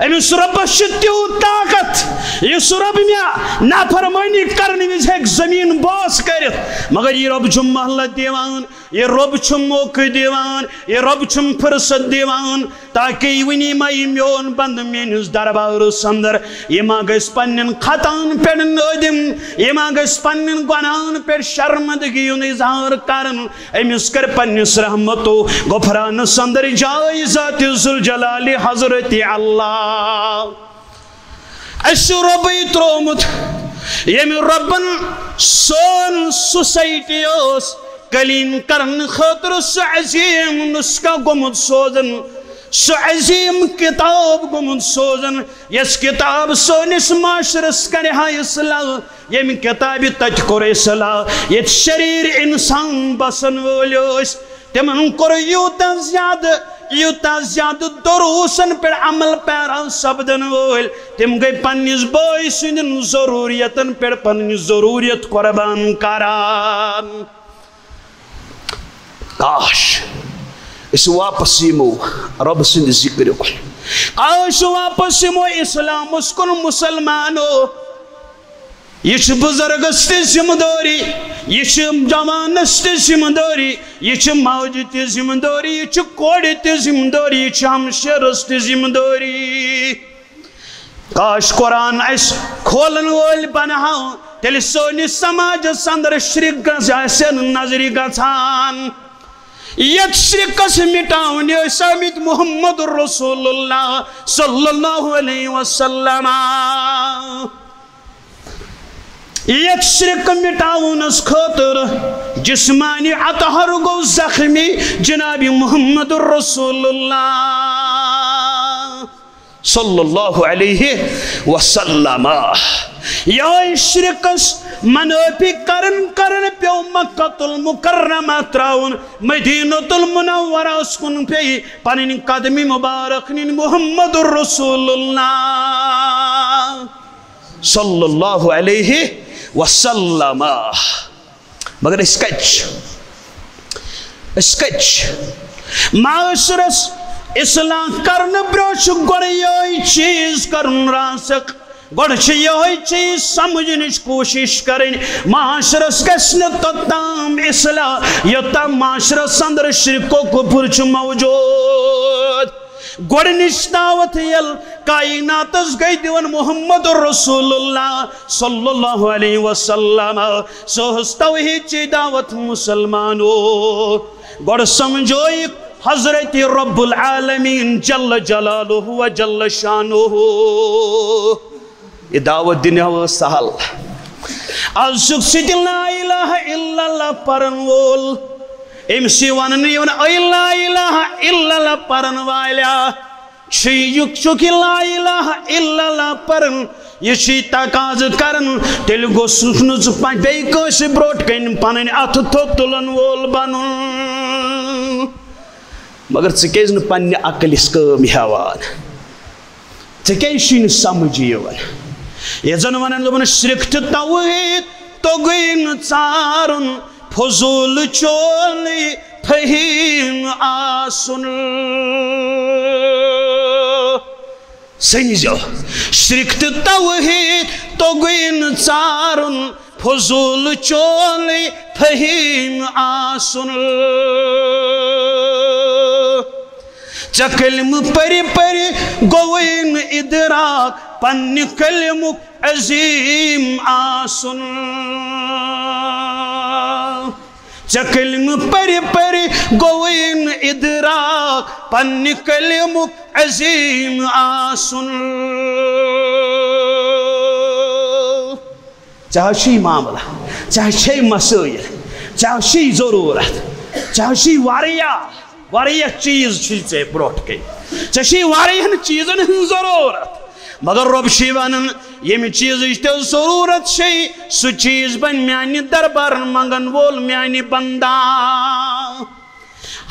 أمِس رۄبس چھُ تیوٗت طاقت، یُس رۄب مےٚ نافرمٲنی کرنہٕ وِزِ ہیٚکہِ زٔمیٖن بوس کٔرِتھ، مگر یہِ رۄب چھُم مہلت دِوان، یہِ رۄب چھُم موقعہٕ دِوان، یہِ رۄب چھُم فرصت دِوان، تاکہ یہِ وٕنی ما یہِ میون بندٕ میٲنِس دربارس اندر، یہِ ما گژھِ پننٮ۪ن خطاہن پٮ۪ٹھ نٲدِم، یہِ ما گژھِ پننٮ۪ن گۄناہن پٮ۪ٹھ شرمندگی ہُنٛد اظہار کرُن۔ أمِس کر پننِس رحمتو غفرانس اندر جاے ذات ذوالجلال حضرت اللہ۔ اَسہِ چھُ رۄبٕے ترٛوومُت، ییٚمہِ رۄبن سون سوسایٹی ٲس کلیٖن کرنہٕ خٲطرٕ سُہ عظیٖم نسخہ گوٚمُت سوزن، سُہ عظیٖم کِتاب گوٚمُت سوزن، یۄس کِتاب سٲنِس معاشرس کرِ ہا اصلاح، ییٚمہِ کِتابہِ تتہِ کوٚر اصلاح، ییٚتہِ شریٖر انسان بسن وٲلۍ ٲسۍ، تِمن کوٚر یوٗتاہ زیادٕ یوٗتاہ زیادٕ دروسن پٮ۪ٹھ عمل پیرا سپدن وٲلۍ، تِم گٔے پننِس بٲے سٕنٛدٮ۪ن ضروٗریتن پٮ۪ٹھ پننہِ ضروٗریت قربان کران۔ کاش أسۍ واپس یِمو رۄب سٕنٛدِ ذِکرِ کُن۔ کاش واپس یِمو اِسلامس کُن، مُسلمانو۔ یہِ چھِ بُزرگس تہِ ذمہٕ دٲری، یہِ چھِ جوانس تہِ ذمہٕ دٲری، یہِ چھِ ماجہِ تہِ ذمہٕ دٲری، یہِ چھِ کورِ تہِ ذمہٕ دٲری، یہِ چھِ ہمشیرس تہِ ذمہٕ دٲری۔ کاش قرآن اسہِ کھولن وٲلۍ بنہاو، تیٚلہِ سٲنِس سماجس اندر شرک گژھ آسن نظرِ گژھان۔ یتھ شرکس مٹاونہِ ٲسۍ آمٕتۍ محمد رسول اللہ صلی اللہ علیہ وسلم۔ یتھ شرک مٹاونس خٲطرٕ جسمانی اطہر گوٚو زخمی جناب محمد رسول اللہ صلی اللہ علیہ وسلم۔ یہے شرکس منافی کرن کرن پیو مکہ المکرمہ تراون، مدینہ المنورہ کُن پیٚیہِ پنٕنۍ قدمی مبارک نِنۍ محمد رسول اللہ صلی اللہ علیہ وسلم۔ مگر أسۍ کتہِ چھِ؟ أسۍ کتہِ چھِ؟ معاشرس اصلاح کرنہٕ برٛونٛہہ چھُ گۄڈٕ یِہوٚے چیٖز کرُن راسخ۔ گۄڈٕ چھِ یِہوٚے چیٖز سمجھنٕچ کوٗشِش کرٕنۍ۔ معاشرس گژھِ نہٕ توٚتام اصلاح، یوٚتام معاشرس اندر شرک و کفر چھُ موجود۔ گۄڈٕنِچ دعوت ییٚلہِ کائناتس گٔے دِوان محمد رسول اللہ صلی اللہ علیہ وسلم، سۄ ٲس توحیدچی دعوت۔ مسلمانو، گۄڈٕ سمجھویہِ حضرت رب العالمین جل جلالہ و جل شانہ۔ یہِ دعوت دِنہِ ٲس سہل۔ آز چھُکھ سُہ تہِ لا الہ الا اللہ پرن وول۔ أمِس چھِ وننہٕ یِوان، "اے لا الہ الا اللہ پرن والیا، چھُے یُک چھُکھ یہِ لا الہ الا اللہ پرن، یہِ چھُے تقاضہٕ کران، تیٚلہِ گوٚژھُکھ نہٕ ژٕ پا-، بیٚیہِ کٲنٛسہِ برٛونٛٹھ کَنہِ پنٕنۍ اَتھٕ تھوٚد تُلن وول بنُن۔" مگر ژٕ کیٛازِ نہٕ پننہِ عقلِس کٲم ہٮ۪وان؟ ژےٚ کیٛازِ چھُے نہٕ سمجھ یِوان؟ یتھ زن ونان، دوٚپُن، شرک تہٕ توحید توٚگُے نہٕ ژارُن، فضول چونٕے فہیم آسُن۔ سنجو، شرک تہٕ توحید توٚگُے نہٕ ژارُن، فضول چونٕے فہیم آسُن۔ ژےٚ کلمہٕ پٔرِ پٔرِ گوٚوُے نہٕ ادراک پننہِ کلمُک عظیم آسُن۔ ژےٚ کلمہٕ پٔرِ پٔرِ گوٚوُے نہٕ ادراک پننہِ کلمُک عظیم آسُن۔ ژےٚ حظ چھُے معاملہٕ، ژےٚ حظ چھے مسٲیِل، ژےٚ حظ چھُے ضروٗرت، ژےٚ حظ چھُے واریاہ، واریاہ چیٖز چھُے ژےٚ برٛونٛٹھ کَنہِ۔ ژےٚ چھُے واریاہن چیٖزن ہٕنٛز ضروٗرت۔ مگر رۄب چھُے ونان، ییٚمہِ چیٖزٕچ تۄہہِ ضروٗرت چھے، سُہ چیٖز بنہِ میانہِ دربارن منٛگن وول میانہِ بندا۔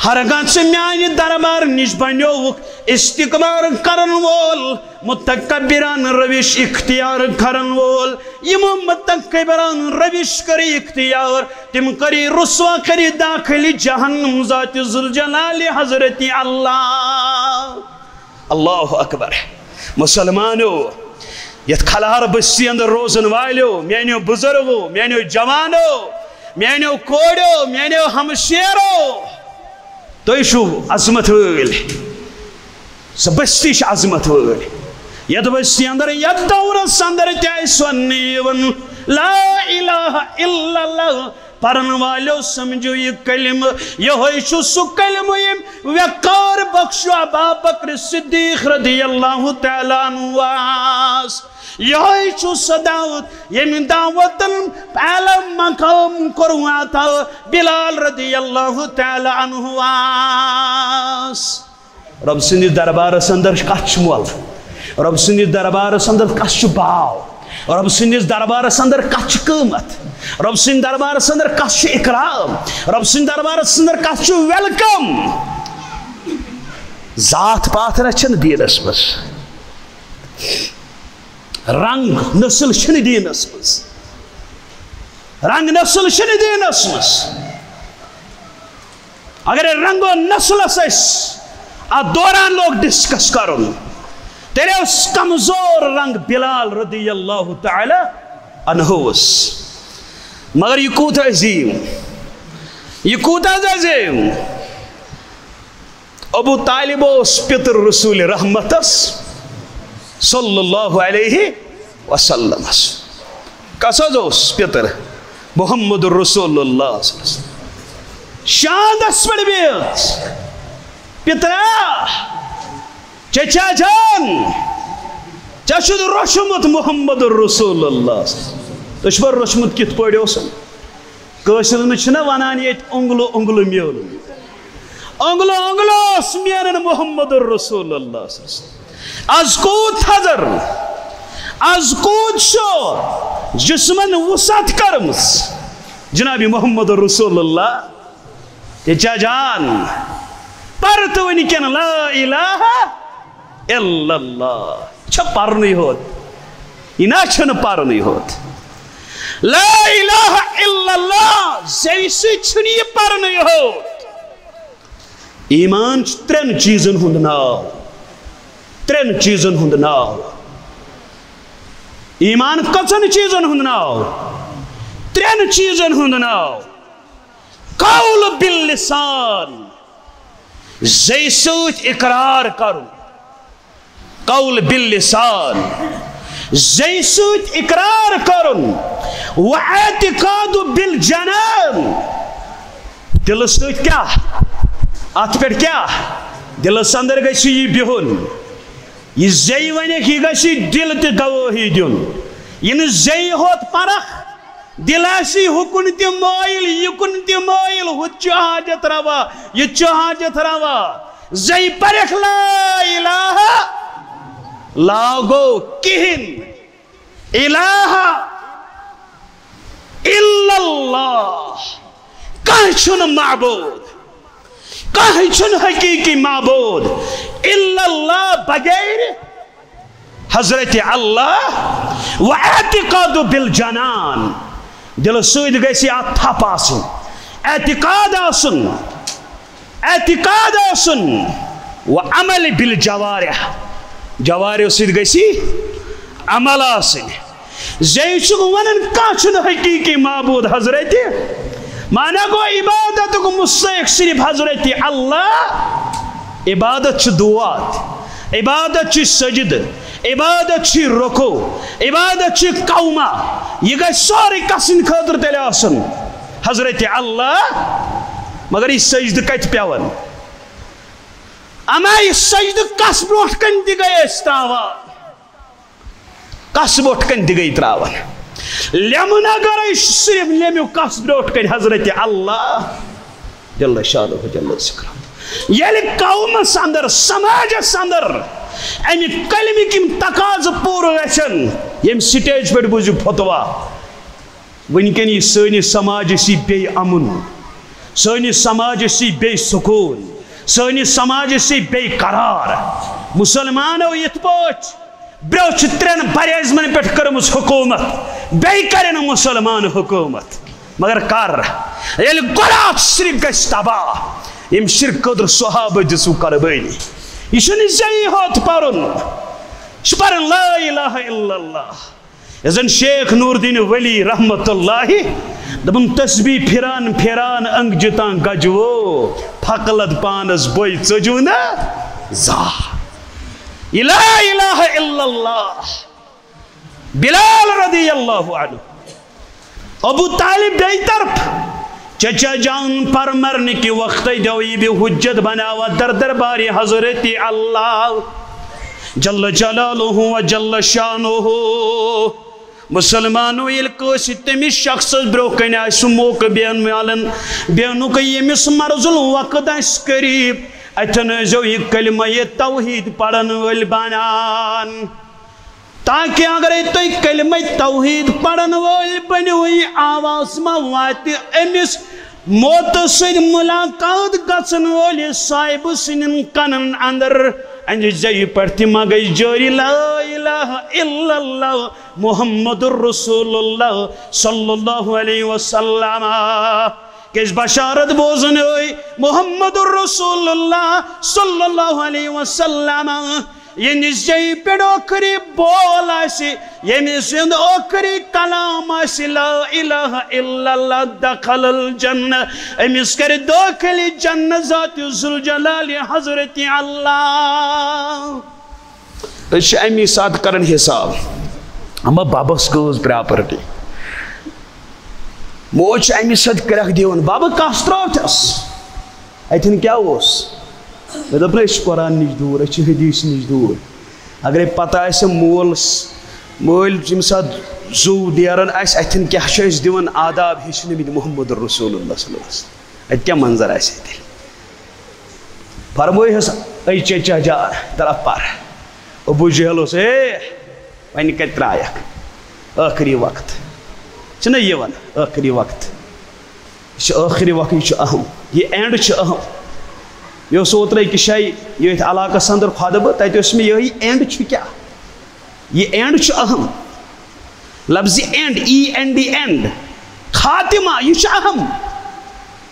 ہرگاہ ژٕ میانہِ دربار نِش بنیووُکھ استکبار کرن وول، متکبرانہٕ روش اختیار کرن وول، یِمو متکبرانہٕ روش کٔرٕے اختیار، تِم کٔرٕے رسوا، کٔرٕے داخل جہنم ذات ذوالجلال حضرت اللہ۔ اللہ اکبر۔ مسلمانو، یتھ کھلار بستی اندر روزن والیو، میانیو بزرگو، میانیو جوانو، میانیو کوڑیو، میانیو ہمشیرو، تُہۍ چھِو عظمت وٲلۍ۔ سۄ بستی چھِ عظمت وٲلۍ۔ یتھ بستی اندر، یتھ دورس اندر تہِ آسہِ وننہٕ یِوان، لا الہ الا اللہ پرن والیو، سمجھو یہِ کلمہٕ، یہوے چھُ سُہ کلمہٕ ییٚمۍ وقار بخشو ابا بکر صدیق رضی اللہ تعالیٰ عنہ واس۔ یہوے چھُ سُہ دعوت ییٚمۍ دعوتن اعلیٰ مقام کوٚر عطا بلال رضی اللہ تعالیٰ عنہ واس۔ رۄب سٕنٛدِس دربارس اندر کتھ چھُ مۄل؟ رۄب سٕنٛدِس دربارس اندر کتھ چھُ باو؟ رۄب سٕنٛدِس دربارس اندر کتھ چھُ قۭمتھ؟ رۄب سٕنٛدِس دربارس اندر کتھ چھُ اکرام؟ رۄب سٕنٛدِس دربارس اندر کتھ چھُ welcome؟ ذات پاتھ نہ چھنہٕ دیٖنس منٛز۔ رنگ نسل چھنہٕ دیٖنس منٛز۔ رنگ نسل چھنہٕ دیٖنس منٛز۔ اگر رنگ و نسلس أسۍ اتھ دوران لوگ ڈسکس کرُن، تیٚلہِ اوس کمزور رنگ بلال رضی اللہ تعالی عنہ اوس۔ مگر یہِ کوٗتاہ عظیم، یہِ کوٗتاہ عظیم۔ ابو طالب اوس پِتُر رسول رحمتس صلی اللہ علیہ وسلمس۔ کس حظ اوس پِتُر؟ محمد رسول اللہ صلی اللہ علیہ وسلم۔ شاندس پٮ۪ٹھ بِہِتھ، پِترا، چچا جان، ژےٚ چھُتھ روٚچھمُت محمد رسول اللہ۔ تُہۍ چھُوا روٚچھمُت کِتھ پٲٹھۍ اوسُن؟ کٲشرٮ۪ن منٛز چھِنہ ونان ییٚتہِ اونٛگلہٕ اونٛگلہٕ میلُن۔ اونٛگلہٕ اونٛگلہٕ اوس میلان محمد رسول اللہ صلی اللہ علیہ وسلم۔ از کوٗت تھزر، از کوٗت چھُ جسمن وسعت کٔرمٕژ جناب محمد رسول اللہ۔ چچا جان، پر تہٕ وٕنکٮ۪ن لا الہ الا اللہ۔ چھا پرنُے ہوت؟ یہِ نہ چھُنہٕ پرنُے ہوت۔ لا الہ الا اللہ زیوِ سۭتۍ چھُنہٕ یہِ پرنُے ہوت۔ ایمان چھُ ترٛٮ۪ن چیٖزن ہُنٛد ناو۔ ترٛٮ۪ن چیٖزن ہُنٛد ناو۔ ایمان کٔژن چیٖزن ہُنٛد ناو؟ ترٛٮ۪ن چیٖزن ہُنٛد ناو۔ قول باللسان، زیٚیہِ سۭتۍ اقرار کرُن۔ قول باللسان، زیٚیہِ سۭتۍ اقرار کرُن۔ و اعتقاد بالجنان، دلہٕ سۭتۍ کیٛاہ؟ اتھ پٮ۪ٹھ کیٛاہ؟ دلس اندر گژھِ یہِ بِہُن۔ یہِ زیٚیہِ ونکھ، یہِ گژھِ دل تہِ گوٲہی دیُن۔ یہِ نہٕ زیٚیہِ ہوت پرکھ، دل آسی ہُکُن تہِ مٲیِل، یِکُن تہِ مٲیِل، ہُتہِ چھُ حاجت روا، یہِ تہِ چھُ حاجت روا۔ زَے پَرٮ۪کھ لا الہ، لا گوٚو کِہیٖنۍ۔ الہ الا اللہ، کانٛہہ چھُنہٕ معبوٗد، کانٛہہ چھُنہٕ حقیٖقی معبوٗد الا اللہ، بغیر حضرت اللہ۔ و اعتقاد بالجنان، دلہٕ سۭتۍ گژھِ اتھ تھپھ آسٕنۍ، اعتقاد آسُن، اعتقاد آسُن۔ و عمل بالجوارح، جوارح سۭتۍ گژھِ عمل آسٕنۍ۔ زِ یہِ چھُکھ ونان کانٛہہ چھُنہٕ حقیٖقی معبوٗد حضرت، معنی گوٚو عبادتُک مستحق صرف حضرت اللہ۔ عبادت چھِ دعا، عبادت چھِ سجدٕ، عبادت چھِ رکوع، عبادت چھِ قومہ۔ یہِ گژھِ سورُے کس سٕنٛدِ خٲطرٕ تیٚلہِ آسُن؟ حضرت اللہ۔ مگر یہِ سجدٕ کتہِ پٮ۪وان؟ اما یہِ سجدٕ کس برونٛٹھ کنہِ تہِ گٔے أسۍ تراوان؟ کس برونٛٹھ کنہِ تہِ گٔے تراوان؟ لیمُن اگرے چھُ صرف لیمیُک کس برونٛٹھ کنہِ؟ حضرت اللہ جل شانہ جل ذکرہ۔ ییٚلہِ قومس اندر، سماجس اندر امہِ کلمٕکۍ یِم تقاضہٕ پوٗرٕ گژھن، ییٚمہِ سٹیج پٮ۪ٹھ بوٗزِو فتوا، وٕنکٮ۪ن یہِ سٲنِس سماجس یی بے امن، سٲنِس سماجس یی بے سکوٗن، سٲنِس سماجس یی بے قرار۔ مسلمانو یِتھ پٲٹھۍ برٛونٛہہ چھِ ترٛٮ۪ن براعظمن پٮ۪ٹھ کٔرمٕژ حکوٗمت، بیٚیہِ کَرن مسلمان حکوٗمت۔ مگر کر؟ ییٚلہِ گۄڈٕ اکھ شرک گژھِ تباہ، ییٚمہِ شرک خٲطرٕ صحابہٕ دِژوٕ قربٲنی۔ یہِ چھُنہٕ زیٚیہِ ہوت پرُن، یہِ چھُ پرُن لا الہ الا اللہ۔ یُس زن شیخ نور الدین ولی رحمت اللہ دپان، تسبیح پھران پھران انگ جتاں گجوو، پھکلد پانس بوئی ژجو نہ زاہ۔ یہِ لا الہ الا اللہ۔ بلال رضی اللہ عنہ، ابو طالب بیٚیہِ طرف، چچا جان پر مرنہٕ کہِ وقتہٕ دیو یہِ بیٚیہِ حجت بناوان در دربارِ حضرت اللہ جل جلالہ و جل شانہ۔ مسلمانو، ییٚلہِ کٲنٛسہِ تٔمِس شخصس برٛونٛہہ کنہِ آسہِ سُہ موقعہٕ بیٚہن میلان، بیٚہنُک ییٚمِس مرضُل وقت آسہِ قریب، اتٮ۪ن ٲسۍزیو یہِ کلمہ یہِ توحید پرن وٲلۍ بنان۔ تاکہ اگرے تُہۍ کلمہ توحید پرن وٲلۍ بٔنِو، یہِ آواز ما واتہِ أمِس موتہٕ سۭتۍ ملاقات گژھن وٲلِس صاحبہٕ سٕنٛدٮ۪ن کنن اندر أہنٛدِ زیٚوِ پٮ۪ٹھ تہِ ما گژھِ جٲری لا الہ الا اللہ محمد رسول اللہ صلی اللہ علیہ وسلم؟ کیٛازِ بشارت بوزن ٲے محمد رسول اللہ صلی اللہ علیہ وسلم، ییٚمِس زیٚوِ پٮ۪ٹھ ٲخری بول آسہِ، ییٚمِس سُنٛد ٲخری کلام آسہِ لا الہ الا اللہ، دخل الجنہ، أمِس کرِ دٲخل جنت ذات ذوالجلال حضرت اللہ۔ أسۍ چھِ اَمی ساتہٕ کران حساب، اما ببس گٔژھ پراپرٹی۔ موج چھِ اَمی ساتہٕ کرٛکھ دِوان، ببہٕ کس ترٛٲوتھس؟ اتٮ۪ن کیٛاہ اوس؟ مےٚ دوٚپ نہ، أسۍ چھِ قرآن نِش دوٗر، أسۍ چھِ حدیث نِش دوٗر۔ اگرے پتہ آسہِ مول س-، مٲلۍ ییٚمہِ ساتہٕ زُو نیران آسہِ، اتٮ۪ن کیٛاہ چھُ اَسہِ دِوان آداب ہیٚچھنٲومٕتۍ محمد رسول اللہ صلی اللہ علیہ وسلم؟ اتہِ کیٛاہ منظر آسہِ تیٚلہِ؟ فرمٲیہس، اے چچا جان، طرف پر۔ ابو جہل اوس، اے، وۄنۍ کتہِ ترٛایکھ؟ ٲخری وقت۔ چھُنہ یِوان ٲخری وقت؟ یہِ چھُ ٲخری وقت، یہِ چھُ اہم، یہِ اینڈ چھُ اہم۔ مےٚ اوس اوترٕ أکِس جایہِ ییٚتھۍ علاقس اندر خۄطبہٕ، تتہِ اوس مےٚ یِہوٚے، اینڈ چھُ کیٛاہ؟ یہِ اینڈ چھُ اہم۔ لفظ end, E N D, end. خاتمہ، یہِ چھُ اہم۔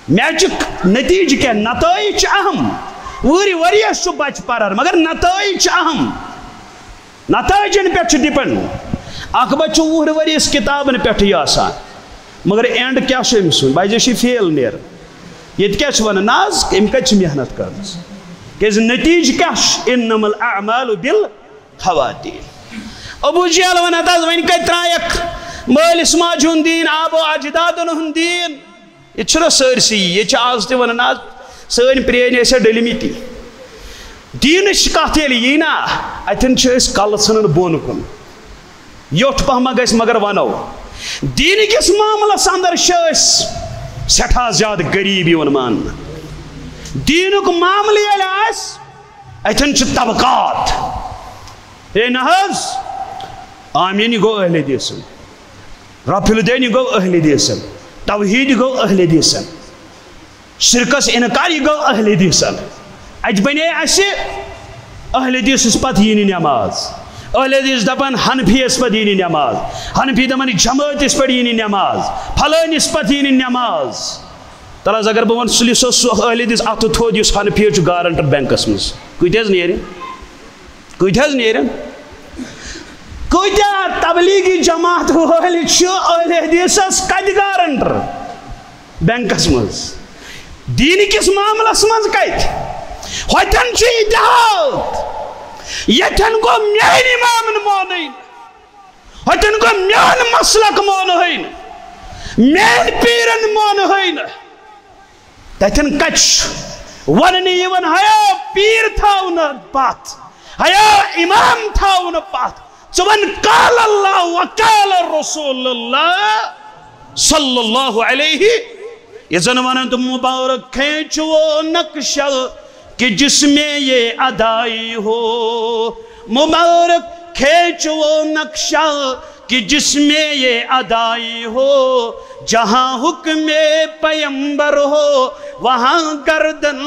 میچُک نتیجہٕ کیٛاہ؟ نتائج چھِ اہم۔ وُہرِ ؤریَس چھُ بچہٕ پران، مگر نتائج چھِ اہم۔ نتائجن پٮ۪ٹھ چھُ ڈپینڈ۔ اکھ بچہٕ چھُ وُہرِ ؤریَس کتابن پٮ۪ٹھٕے آسان، مگر اینڈ کیٛاہ چھُ أمۍ سُنٛد؟ بچہٕ چھُ فیل نیران۔ ییٚتہِ کیٛاہ چھِ ونان؟ نہ حظ، أمۍ کتہِ چھِ محنت کٔرمٕژ؟ کیٛازِ نتیجہٕ کیٛاہ چھُ؟ انما الاعمال بالخواتیم۔ ابو جہل ونان، ہتہٕ حظ، وۄنۍ کتہِ ترٛایکھ مٲلِس ماجہِ ہُنٛد دیٖن، آبو اجدادن ہُنٛد دیٖن؟ ییٚتہِ چھُنہ سٲرسٕے، ییٚتہِ چھِ آز تہِ ونان، آز سٲنۍ پرٛٲنۍ ٲسۍ ڈٔلمٕتی۔ دیٖنٕچ کتھ ییٚلہِ یی نا، اتٮ۪ن چھِ أسۍ کلہٕ ژھٕنان بۄن کُن، یوٚٹھ پہمہ گژھِ مگر ونو۔ دیٖنہٕ کِس معاملس اندر چھِ أسۍ سٮ۪ٹھاہ زیادٕ غریٖب یِوان ماننہٕ۔ دیٖنُک معاملہٕ ییٚلہِ آسہِ، اتٮ۪ن چھِ طبقات۔ ہے نہ حظ، آمینی گوٚو اہل حدیثن، رفع الیدینی گوٚو اہل حدیثن، توحیدی گوٚو اہل حدیثن، شرکس انکاری گوٚو اہل حدیثن۔ اتہِ بنے اسہِ اہل حدیثس پتہٕ یی نہٕ نماز، اہل حدیث دپان حنفیس پتہٕ یی نہٕ نماز، حنفی دپان جماعتس پتہٕ یی نہٕ نماز، فلٲنِس پتہٕ یی نہٕ نماز۔ تَلہٕ حظ، اگر بہٕ وَنہٕ، سُلہِ صٲب، سُہ اہل حدیث اَتھٕ تھوٚد یُس حنفی چھُ گارنٹر بینکَس منٛز، کۭتیٛاہ حظ نیرن؟ کۭتیٛاہ حظ نیرن؟ کۭتیٛاہ تبلیغی جماعت وٲلۍ چھِ اہل حدیثَس کَتہِ گارنٹر بینکَس منٛز؟ دیٖن کِس معاملَس منٛز کَتہِ؟ ہوٚتٮ۪ن چھُ اتحاد، ییٚتٮ۪ن گوٚو میٛانہِ امامَن مونٕے۔ ہوٚتٮ۪ن گوٚو میون مسلک مونہٕے نہٕ، میٲنۍ پیٖرن مونہٕے نہٕ۔ تتٮ۪ن کتہِ چھُ وننہٕ یِوان، ہیا پیٖر تھاو نہٕ پتھ، ہیا امام تھاو نہٕ پتھ، ژٕ ون قال اللہ و قال رسول اللہ صلی اللہ علیہ۔ یہ زن ونان تم مبارک کھینچ وہ نقشہ کہ جس میں یہ ادائی ہو، مبارک کھینچ وہ نقشہ کہ جس میں یہ ادائی ہو، جہاں حکم پیمبر ہو وہاں گردن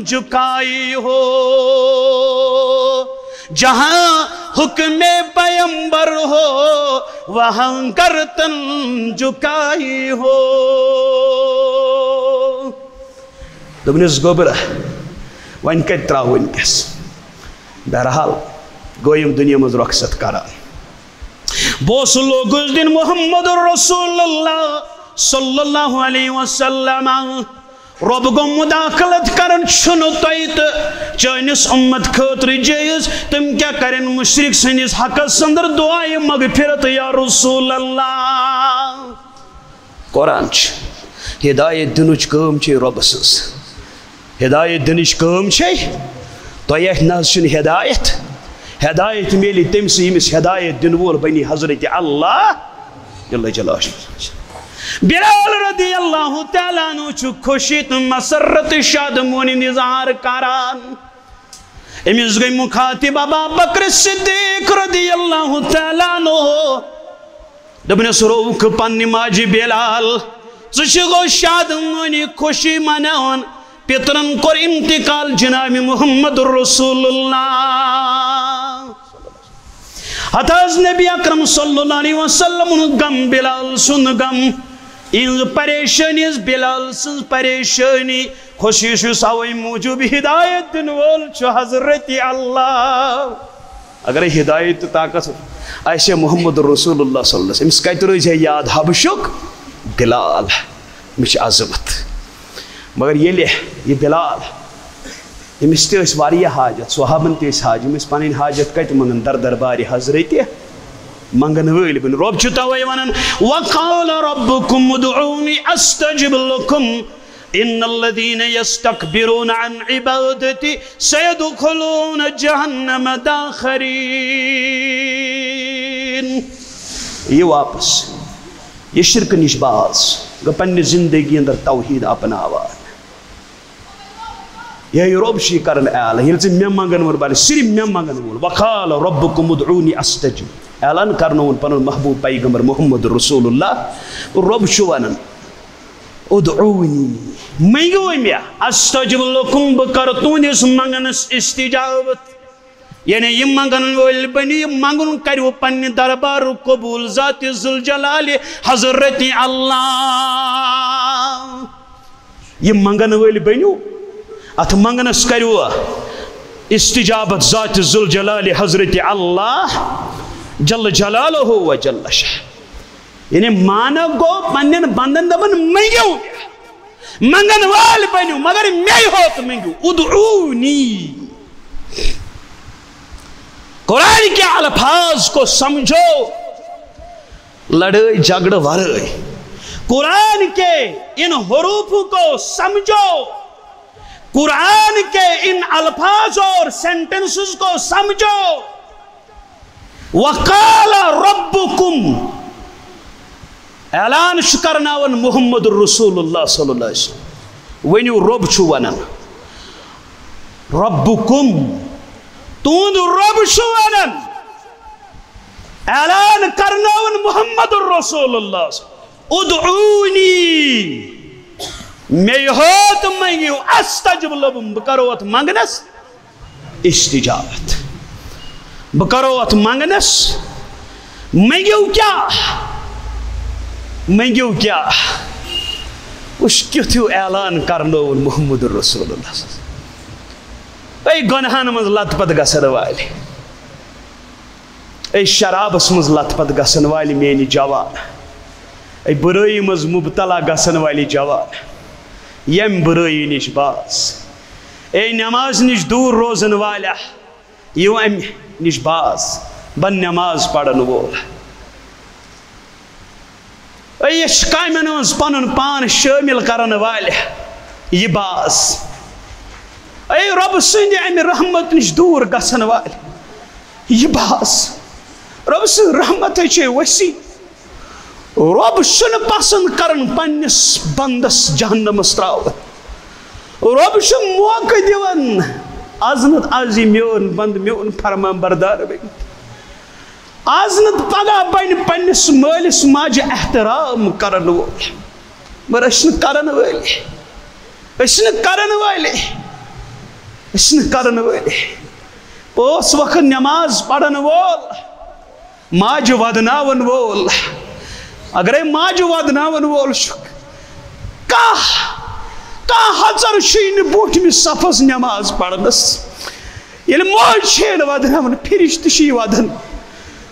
جھکائی ہو، جہاں حکم پیمبر ہو وہاں گردن جھکائی ہو۔ دوٚپنَس، گوٚبرا، وۄنۍ کَتہِ ترٛاوو وٕنۍکٮ۪س؟ بہرحال، گوٚو یِم دُنیا منٛز رۄخصت کران۔ بہٕ اوسُس لوٚگُس دِنہٕ محمد رسول اللہ صلی اللہ علیہ وسلم۔ رۄب گوٚو مداخلت کران، چھُنہٕ تۄہہِ تہٕ چٲنِس اُمت خٲطرٕ جٲیِز۔ تِم کیٛاہ کرن مُشرِک سٕنٛدِس حقس اندر دعایہِ مغفرت یا رسول اللہ؟ قرآن چھُ۔ ہدایت دِنٕچ کٲم چھے رۄبہٕ سٕنٛز۔ ہدایت دِنٕچ کٲم چھے۔ تۄہہِ اَتھِ نہ حظ چھُنہٕ ہدایت۔ ہدایت میلہِ تٔمۍ سٕے ییٚمِس ہدایت دِنہٕ وول بنی حضرت اللہ جل جلالہ۔ بلال رضی اللہ تعالیٰ عنہ چھُ خوشی تہٕ مسرت شادمٲنی ہُنٛد اظہار کران۔ أمِس گٔے مُخاطب ابا بکر صدیق رضی اللہ تعالیٰ عنہ۔ دوٚپنَس، رووُکھ پننہِ ماجہِ بلال، ژٕ چھُکھ شادمٲنی خوشی مناوان، پِترَن کوٚر انتقال جناب محمد رسول اللہ۔ ہتہٕ حظ نبی اکرم صلی اللہ علیہ وسلمُن غم، بلال سُنٛد غم، یِہٕنٛز پریشٲنی ٲس بلال سٕنٛز پریشٲنی۔ خوشی چھُس اوے موٗجوٗب ہدایت دِنہٕ وول چھُ حضرت اللہ۔ اگرے ہدایت تہٕ طاقت آسہِ ہے محمد رسول اللہ صلی اللہ علیہ وسلم، أمِس کتہِ روزِ ہے یاد حبشُک بلال؟ أمِس چھِ عظمت۔ مگر ییٚلہِ یہِ بلال، أمِس تہِ ٲسۍ واریاہ حاجت، صحابن تہِ ٲسۍ حاجت، أمِس پنٕنۍ حاجت کتہِ منٛگن؟ در دربارِ حضرت منٛگن وٲلۍ بٔنۍ۔ رۄب چھُ توے ونان، وقال ربكم ادعوني استجب لكم، ان الذين يستكبرون عن عبادتي سيدخلون جهنم داخرين۔ یہِ واپس، یہِ شرکہٕ نِش باز، گوٚو پننہِ زندگی اندر توحید اپناوان۔ یہِ رۄب چھُ یہِ کران اعلان، ییٚلہِ ژٕ مےٚ منٛگن وول، بلے صرف مےٚ منٛگن وول۔ وقال ربكم ادعوني استجب۔ اعلان کرنووُن پنُن محبوب پیغمبر محمد رسول اللہ۔ رۄب چھُ ونان، ادعونی، منگیو مےٚ، استجب لکم، بہٕ کرٕ تُہنٛدِس منگنس استجابت۔ یعنی یِم منگن وٲلۍ بٔنِو، یِم منگُن کٔرِو پننہِ دربارُک قبول ذات ذوالجلال حضرت اللہ۔ یِم منگن وٲلۍ بٔنِو، اتھ منگنس کٔرِو استجابت ذات ذوالجلال حضرت اللہ جل جلالہ و جل شاہ۔ یعنی معنی گوٚو پننٮ۪ن بندن دپان، منگیو مےٚ، منگن وٲلۍ بٔنِو، مگر مے ہوت منگیو، ادعونی۔ قرآن کے الفاظ کو سمجھو، لڑائی جھگڑے ورٲے۔ قرآن کے ان حروف کو سمجھو، قرآن کے ان الفاظ اور سینٹنسز کو سمجھو۔ وقال ربكم، اعلان چھُ کرناوان محمد رسول اللہ صلی اللہ علیہ وسلم۔ ؤنِو، رۄب چھُ ونان، ربكم، تُہُنٛد رۄب چھُ ونان، اعلان کرناوان محمد رسول اللہ، ادعونی، مے ہوت منگیو، استجب لکم، بہٕ کرو اتھ منگنس استجابت۔ بہٕ کرو اتھ منگنس، منگیو کیٛاہ؟ منگیو کیٛاہ؟ وٕچھ کیُتھ ہیوٗ اعلان کرنووُن محمد رسول اللہ۔ اے گۄنہن منٛز لت پت گژھن والہِ، اے شرابس منٛز لت پت گژھن والہِ میٲنۍ جوان، اے بُرٲیی منٛز مبتلا گژھن والہِ جوان، ییٚمہِ بُرٲیی نِش باز، اے نماز نِش دوٗر روزن والیا، یِیِو امہِ نِش باز، بن نماز پرن وول۔ اے یہِ چھِ کامٮ۪ن منٛز پنُن پان شٲمِل کرن والہِ یہِ باز۔ اے رۄبہٕ سٕنٛدِ امہِ رحمت نِش دوٗر گژھن والہِ یہِ باز۔ رۄبہٕ سٕنٛز رحمت چھے وسیع۔ رۄب چھُنہٕ پسند کران پننِس بندس جہنمس تراوُن۔ رۄب چھُ موقعہٕ دِوان، از نتہٕ از یی میون بند میون فرمان بردار بٔنِتھ۔ از نہٕ پگاہ بنہِ پننِس مٲلِس ماجہِ احترام کرن وول۔ مگر أسۍ چھِنہٕ کرن وٲلۍ۔ أسۍ چھِنہٕ کرن وٲلۍ۔ أسۍ چھِنہٕ کرن وٲلۍ۔ پانٛژھ وقت نماز پرن وول، ماجہِ ودناون وول۔ اگرے ماجہِ ودناون وول چھُکھ، کانٛہہ، کانٛہہ ہژر چھُے نہٕ برٛونٛٹھمِس صفس نماز پرنس۔ ییٚلہِ موج چھے نہٕ ودناوان، فرشتہٕ چھِ یہِ ودان۔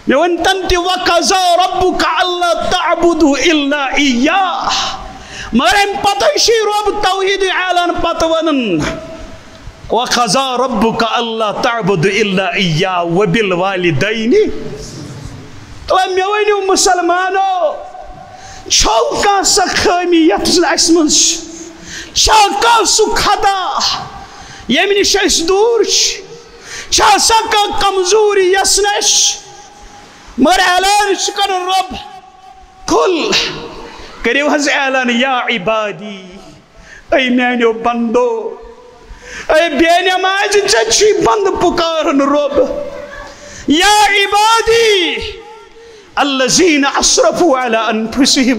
مےٚ ووٚن تَنہٕ تہِ، وَقَضَىٰ رَبُّكَ أَلَّا تَعْبُدُوا إِلَّا إِيَّاهُ۔ مگر اَمہِ پتہٕ چھُے رۄب توحیٖد اعلان پتہٕ وَنان، وَقَضَىٰ رَبُّكَ أَلَّا تَعْبُدُوا إِلَّا إِيَّاهُ وَبِالْوَالِدَيْنِ۔ تہٕ مےٚ ؤنِو مُسلمانو، چھو کانٛہہ سۄ خٲمی یَتھ اَسہِ منٛز چھِ؟ چھا کانٛہہ سُہ خطا ییٚمہِ نِش أسۍ دوٗر چھِ؟ چھا سۄ کانٛہہ کمزوری یۄس نہٕ اَسہِ چھِ؟ مگر اعلان چھُ کران رۄب، قل، کٔرِو حظ اعلان، یا عبادی، اے میانیو بندو، اے بے نمازِ، ژےٚ چھُے بندٕ پُکاران رۄب، یا عبادی الذین اسرفوا علی انفسہم،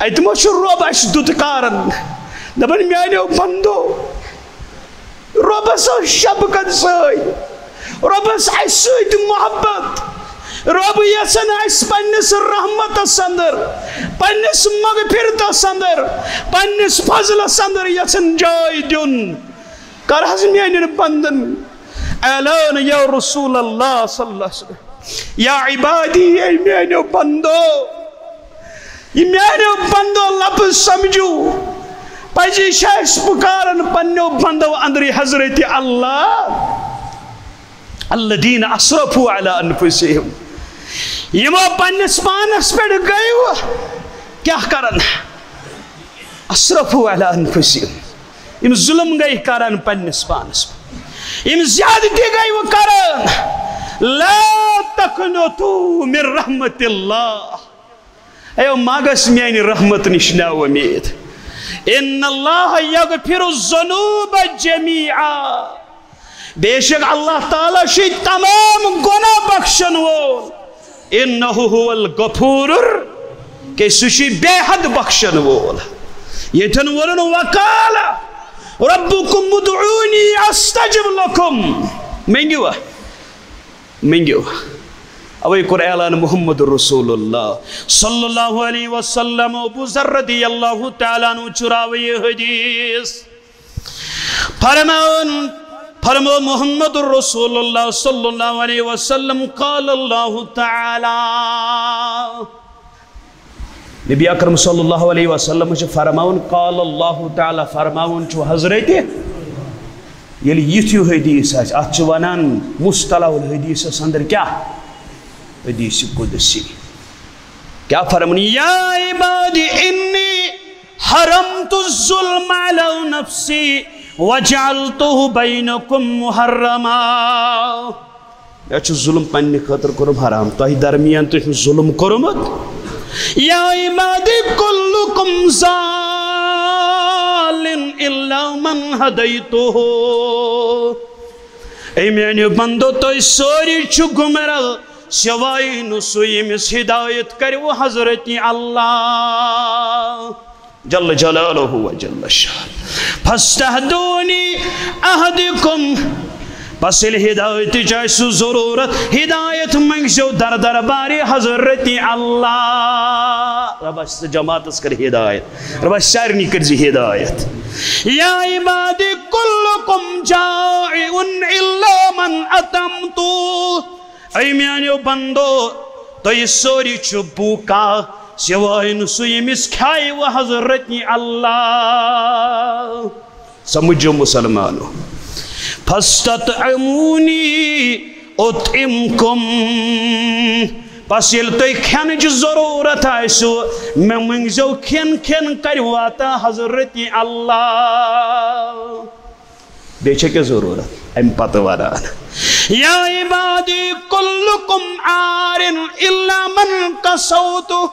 اتہِ ما چھُ رۄب اسہِ دُتکارن، دپان، میانیو بندو، رۄبس ٲس شفقت سۭتۍ، رۄبس اسہِ سۭتۍ محبت، رۄب یژھان اسہِ پننِس رحمتس اندر، پننِس مغفرتس اندر، پننِس فضلس اندر یژھان جاے دیُن۔ کر حظ میانٮ۪ن بندن اعلان، یا رسول اللہ صلی اللہ علیہ وسلم، یا عبادی، اے میانیو بندو، یہِ میانیو بندو لفظ سمجھو، پزی چھِ أسۍ پُکاران پننیو بندو اندرے حضرت اللہ، الذین اسرفوا علی انفسہم، یِمو پننِس پانس پٮ۪ٹھ گٔیو کیٛاہ کران؟ اسرفوا علی انفسہم، یِم ظلم گٔے کران پننِس پانس پٮ۪ٹھ، یِم زیادتی گٔے وۄنۍ کران۔ لا تقنطوا من رحمت اللہ، اے مہ گژھ میانہِ رحمت نِش نا اُمید۔ ان اللہ یغفر الذنوب جمیعا، بے شک اللہ تعالیٰ چھُ تمام گناہ بخشن وول۔ انہ هو الغفور، کہ سُہ چھُ بے حد بخشن وول۔ ییٚتٮ۪ن ووٚنُن، وقال ربکم ادعونی استجب لکم، منگیو، منگیو۔ اوے کوٚر اعلان محمد رسول اللہ صلی اللہ علیہ وسلم۔ ابو ذر رضی اللہ تعالیٰ عنہ چھُ راوی حدیث۔ فرماوان، فرمو محمد رسول اللہ صلی اللہ علیہ وسلم، قال اللہ تعالیٰ۔ نبی اکرم صلی اللہ علیہ وسلم چھُ فرماوان، قال اللہ تعالیٰ، فرماوان چھُ حضرت۔ ییٚلہِ یُتھ ہیوٗ حدیث آسہِ، اتھ چھِ ونان مصطلح الحدیثس اندر کیٛاہ؟ حدیث قدسی۔ کیٛاہ فرماوان؟ یا عبادی انی حرمت الظلم علی نفسی وجعلتہ بینکم محرما۔ مےٚ چھُ ظلم پننہِ خٲطرٕ کوٚرمُت حرام، تۄہہِ درمیان تہِ چھُم ظلم کوٚرمُت۔ یا عبادی کلکم ضال الا من ہدیتہ۔ اے میانیو بندو، تُہۍ سٲری چھِو گمراہ، سوائے نہٕ سُہ ییٚمِس ہدایت کرِ وۄنۍ حضرت اللہ جل جلالہ و جل شان۔ فاستہدونی اہدکم۔ پس ییٚلہِ ہدایتٕچ آسہِ ضروٗرت، ہدایت منٛگزیو در دربارِ حضرت اللہ۔ رۄبس تہٕ جماعتس کر ہدایت، رۄبس سارنٕے کٔرزِ ہدایت۔ یا عبادی کلکم جائع الا من اطعمتہ۔ اے میانیو بندو، تُہۍ سٲری چھِو بوٗکا، سوائے نہٕ سُہ ییٚمِس کھیایہِ وۄنۍ حضرت اللہ۔ سمجھو مسلمانو، فاستطعمونی اطعمکم۔ پس ییٚلہِ تۄہہِ کھٮ۪نٕچ ضروٗرت آسِوٕ، مےٚ مٔنگزیو کھٮ۪ن، کھٮ۪ن کرِ واتا حضرت اللہ۔ بیٚیہِ چھےٚ کیٛاہ ضروٗرت اَمہِ پتہٕ وَنان؟ یا عبادی کلکم عار الا من کسوتہ۔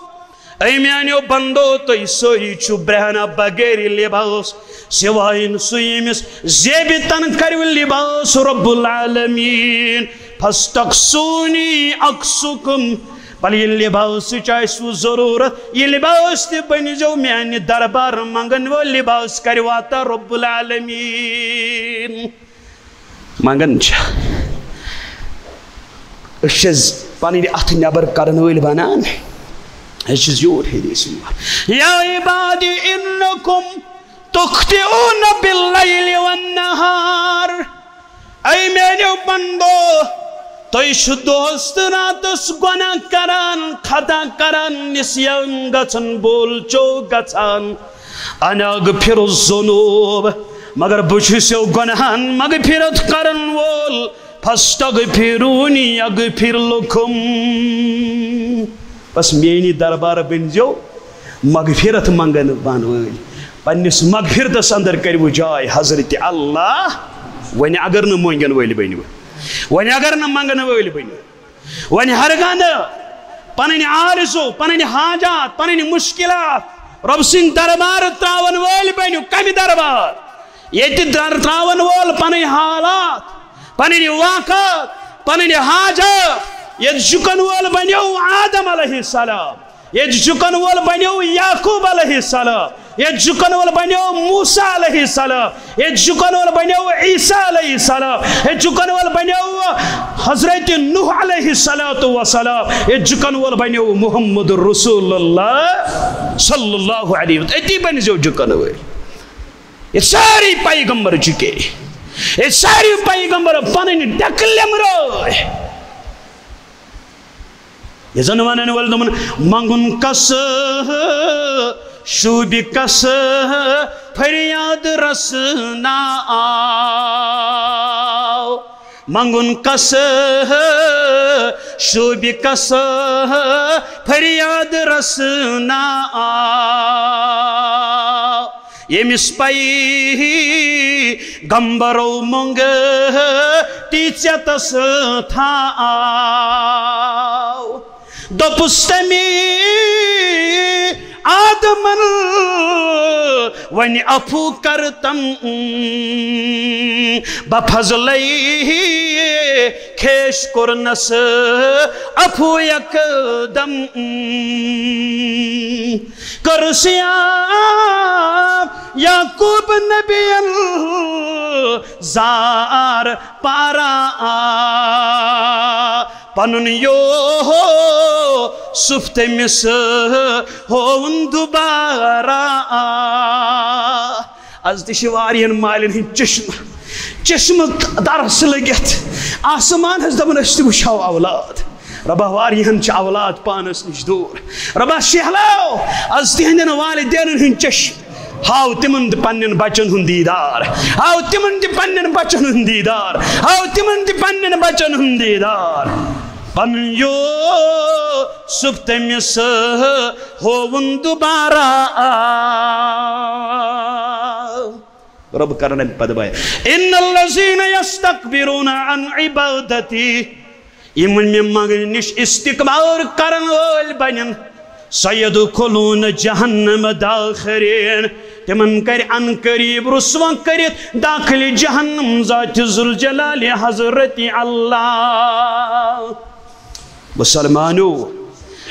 اے میانیو بندو، تُہۍ سٲری چھِو برہنہ بغیر لباس، سوائے نہٕ سُہ ییٚمِس زیبہِ تن کریو لباس رب العالمین۔ فاستکسونی اکسکم۔ بل یہِ لباسٕچ آسِوٕ ضروٗرت، یہِ لباس تہِ بٔنۍزیو میانہِ دربار منٛگن وٲلۍ، لباس کرِ واتا رب العالمین۔ منٛگان چھِ۔ أسۍ چھِ پنٕنۍ اتھٕ نٮ۪بر کرن وٲلۍ بنان۔ أسۍ چھِ زیوٗٹھ حدیث یِوان۔ یا عبادی انکم تخطئون باللیل والنہار۔ اے میانیو بندو، تُہۍ چھِو دۄہس تہٕ راتس گۄناہ کران، خطا کران، نسیان گژھان، بول چوک گژھان۔ انا اغفر الذنوب، مگر بہٕ چھُسو گۄناہن مغفرت کرن وول۔ فاستغفرونی اغفر لکم۔ بس میٲنی دربار بٔنۍزیو مغفرت منٛگن وٲلۍ۔ پننِس مغفرتس اندر کٔرِو جاے حضرت اللہ۔ وۄنۍ اگر نہٕ مۄنٛگن وٲلۍ بٔنِو، وۄنۍ اگر نہٕ منٛگن وٲلۍ بٔنِو، وۄنۍ ہرگاہ نہٕ پنٕنۍ آرزو، پنٕنۍ حاجات، پنٕنۍ مشکلات رۄب سٕنٛدِ دربارٕ ترٛاون وٲلۍ بٔنِو، کمہِ دربار؟ ییٚتہِ در ترٛاون وول پنٕنۍ حالات، پنٕنۍ واقعات، پنٕنۍ حاجات، ییٚتہِ جُکن وول بنیو آدم علیہ السلام۔ ییٚتہِ جُکن وول بنیو یعقوب علیہ السلام، ییٚتہِ جُکن وول بنیو موسیٰ علیہ السلام، ییٚتہِ جُکن وول بنیو عیسیٰ علیہ السلام، ییٚتہِ جُکن وول بنیو حضرت نوح علیہ الصلوۃ والسلام، ییٚتہِ جُکن وول بنیو محمد رسول اللہ صلی اللہ علیہ وسلم۔ أتی بنزیو جُکن وٲلۍ۔ ییٚتہِ سٲری پیغمبر جُکے، ییٚتہِ سٲری پیغمبر پنٕنۍ ڈٮ۪کہٕ لیمرٲے۔ یہِ زن ونن وٲلۍ دوٚپُن، منٛگُن کس، شوٗبہِ کس، فریاد رس نا آو۔ منٛگُن کس، شوٗبہِ کس، فریاد رس نا آو۔ ییٚمِس پیغمبرو مۄنٛگ، تی ژےٚ تس تھاو۔ دوٚپُس تٔمی آدمن، وۄنۍ عفو کر تم، بفضلے کھیش کوٚرنس عفو یکدم۔ کٔرٕس یا یعقوب نبیَن زار پارا، پنُن یوسف تٔمِس ہووُن دوبارہ۔ از تہِ چھِ واریاہن مالٮ۪ن ہٕنٛدۍ چشمہٕ، چشمہٕ درس لٔگِتھ۔ آسمان حظ دپان، أسۍ تہِ وٕچھو اولاد۔ رۄبا، واریاہن چھِ اولاد پانس نِش دوٗر۔ رۄبا، شیہلاو از تِہنٛدٮ۪ن والدینن ہٕنٛدۍ چشمہٕ۔ ہاو تِمن تہِ پننٮ۪ن بچن ہُنٛد دیٖدار۔ ہاو تِمن تہِ پننٮ۪ن بچن ہُنٛد دیٖدار۔ ہاو تِمن تہِ پننٮ۪ن بچن ہُنٛد دیٖدار۔ پنُن یوسف تٔمِس ہووُن دوبارہ۔ رۄب کرن امہِ پتہٕ بیان، ان الذین یستکبرون عن عبادتی، یِم مےٚ منگنہٕ نِش استکبار کرن وٲلۍ بنن، سیدخلون جہنم داخرین، تِمن کرِ ان قریب رسوا کٔرِتھ داخل جہنم ذات ذوالجلال حضرت اللہ۔ مسلمانو،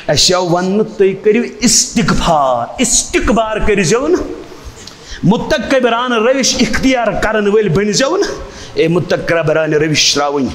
اَسہِ آو وننہٕ، تُہۍ کٔرِو استغفار، استکبار کٔرۍزیو نہٕ۔ متکبرانہٕ روش اختیار کرن وٲلۍ بٔنۍزیو نہٕ۔ اے متکبرانہٕ روش ترٛاوٕنۍ،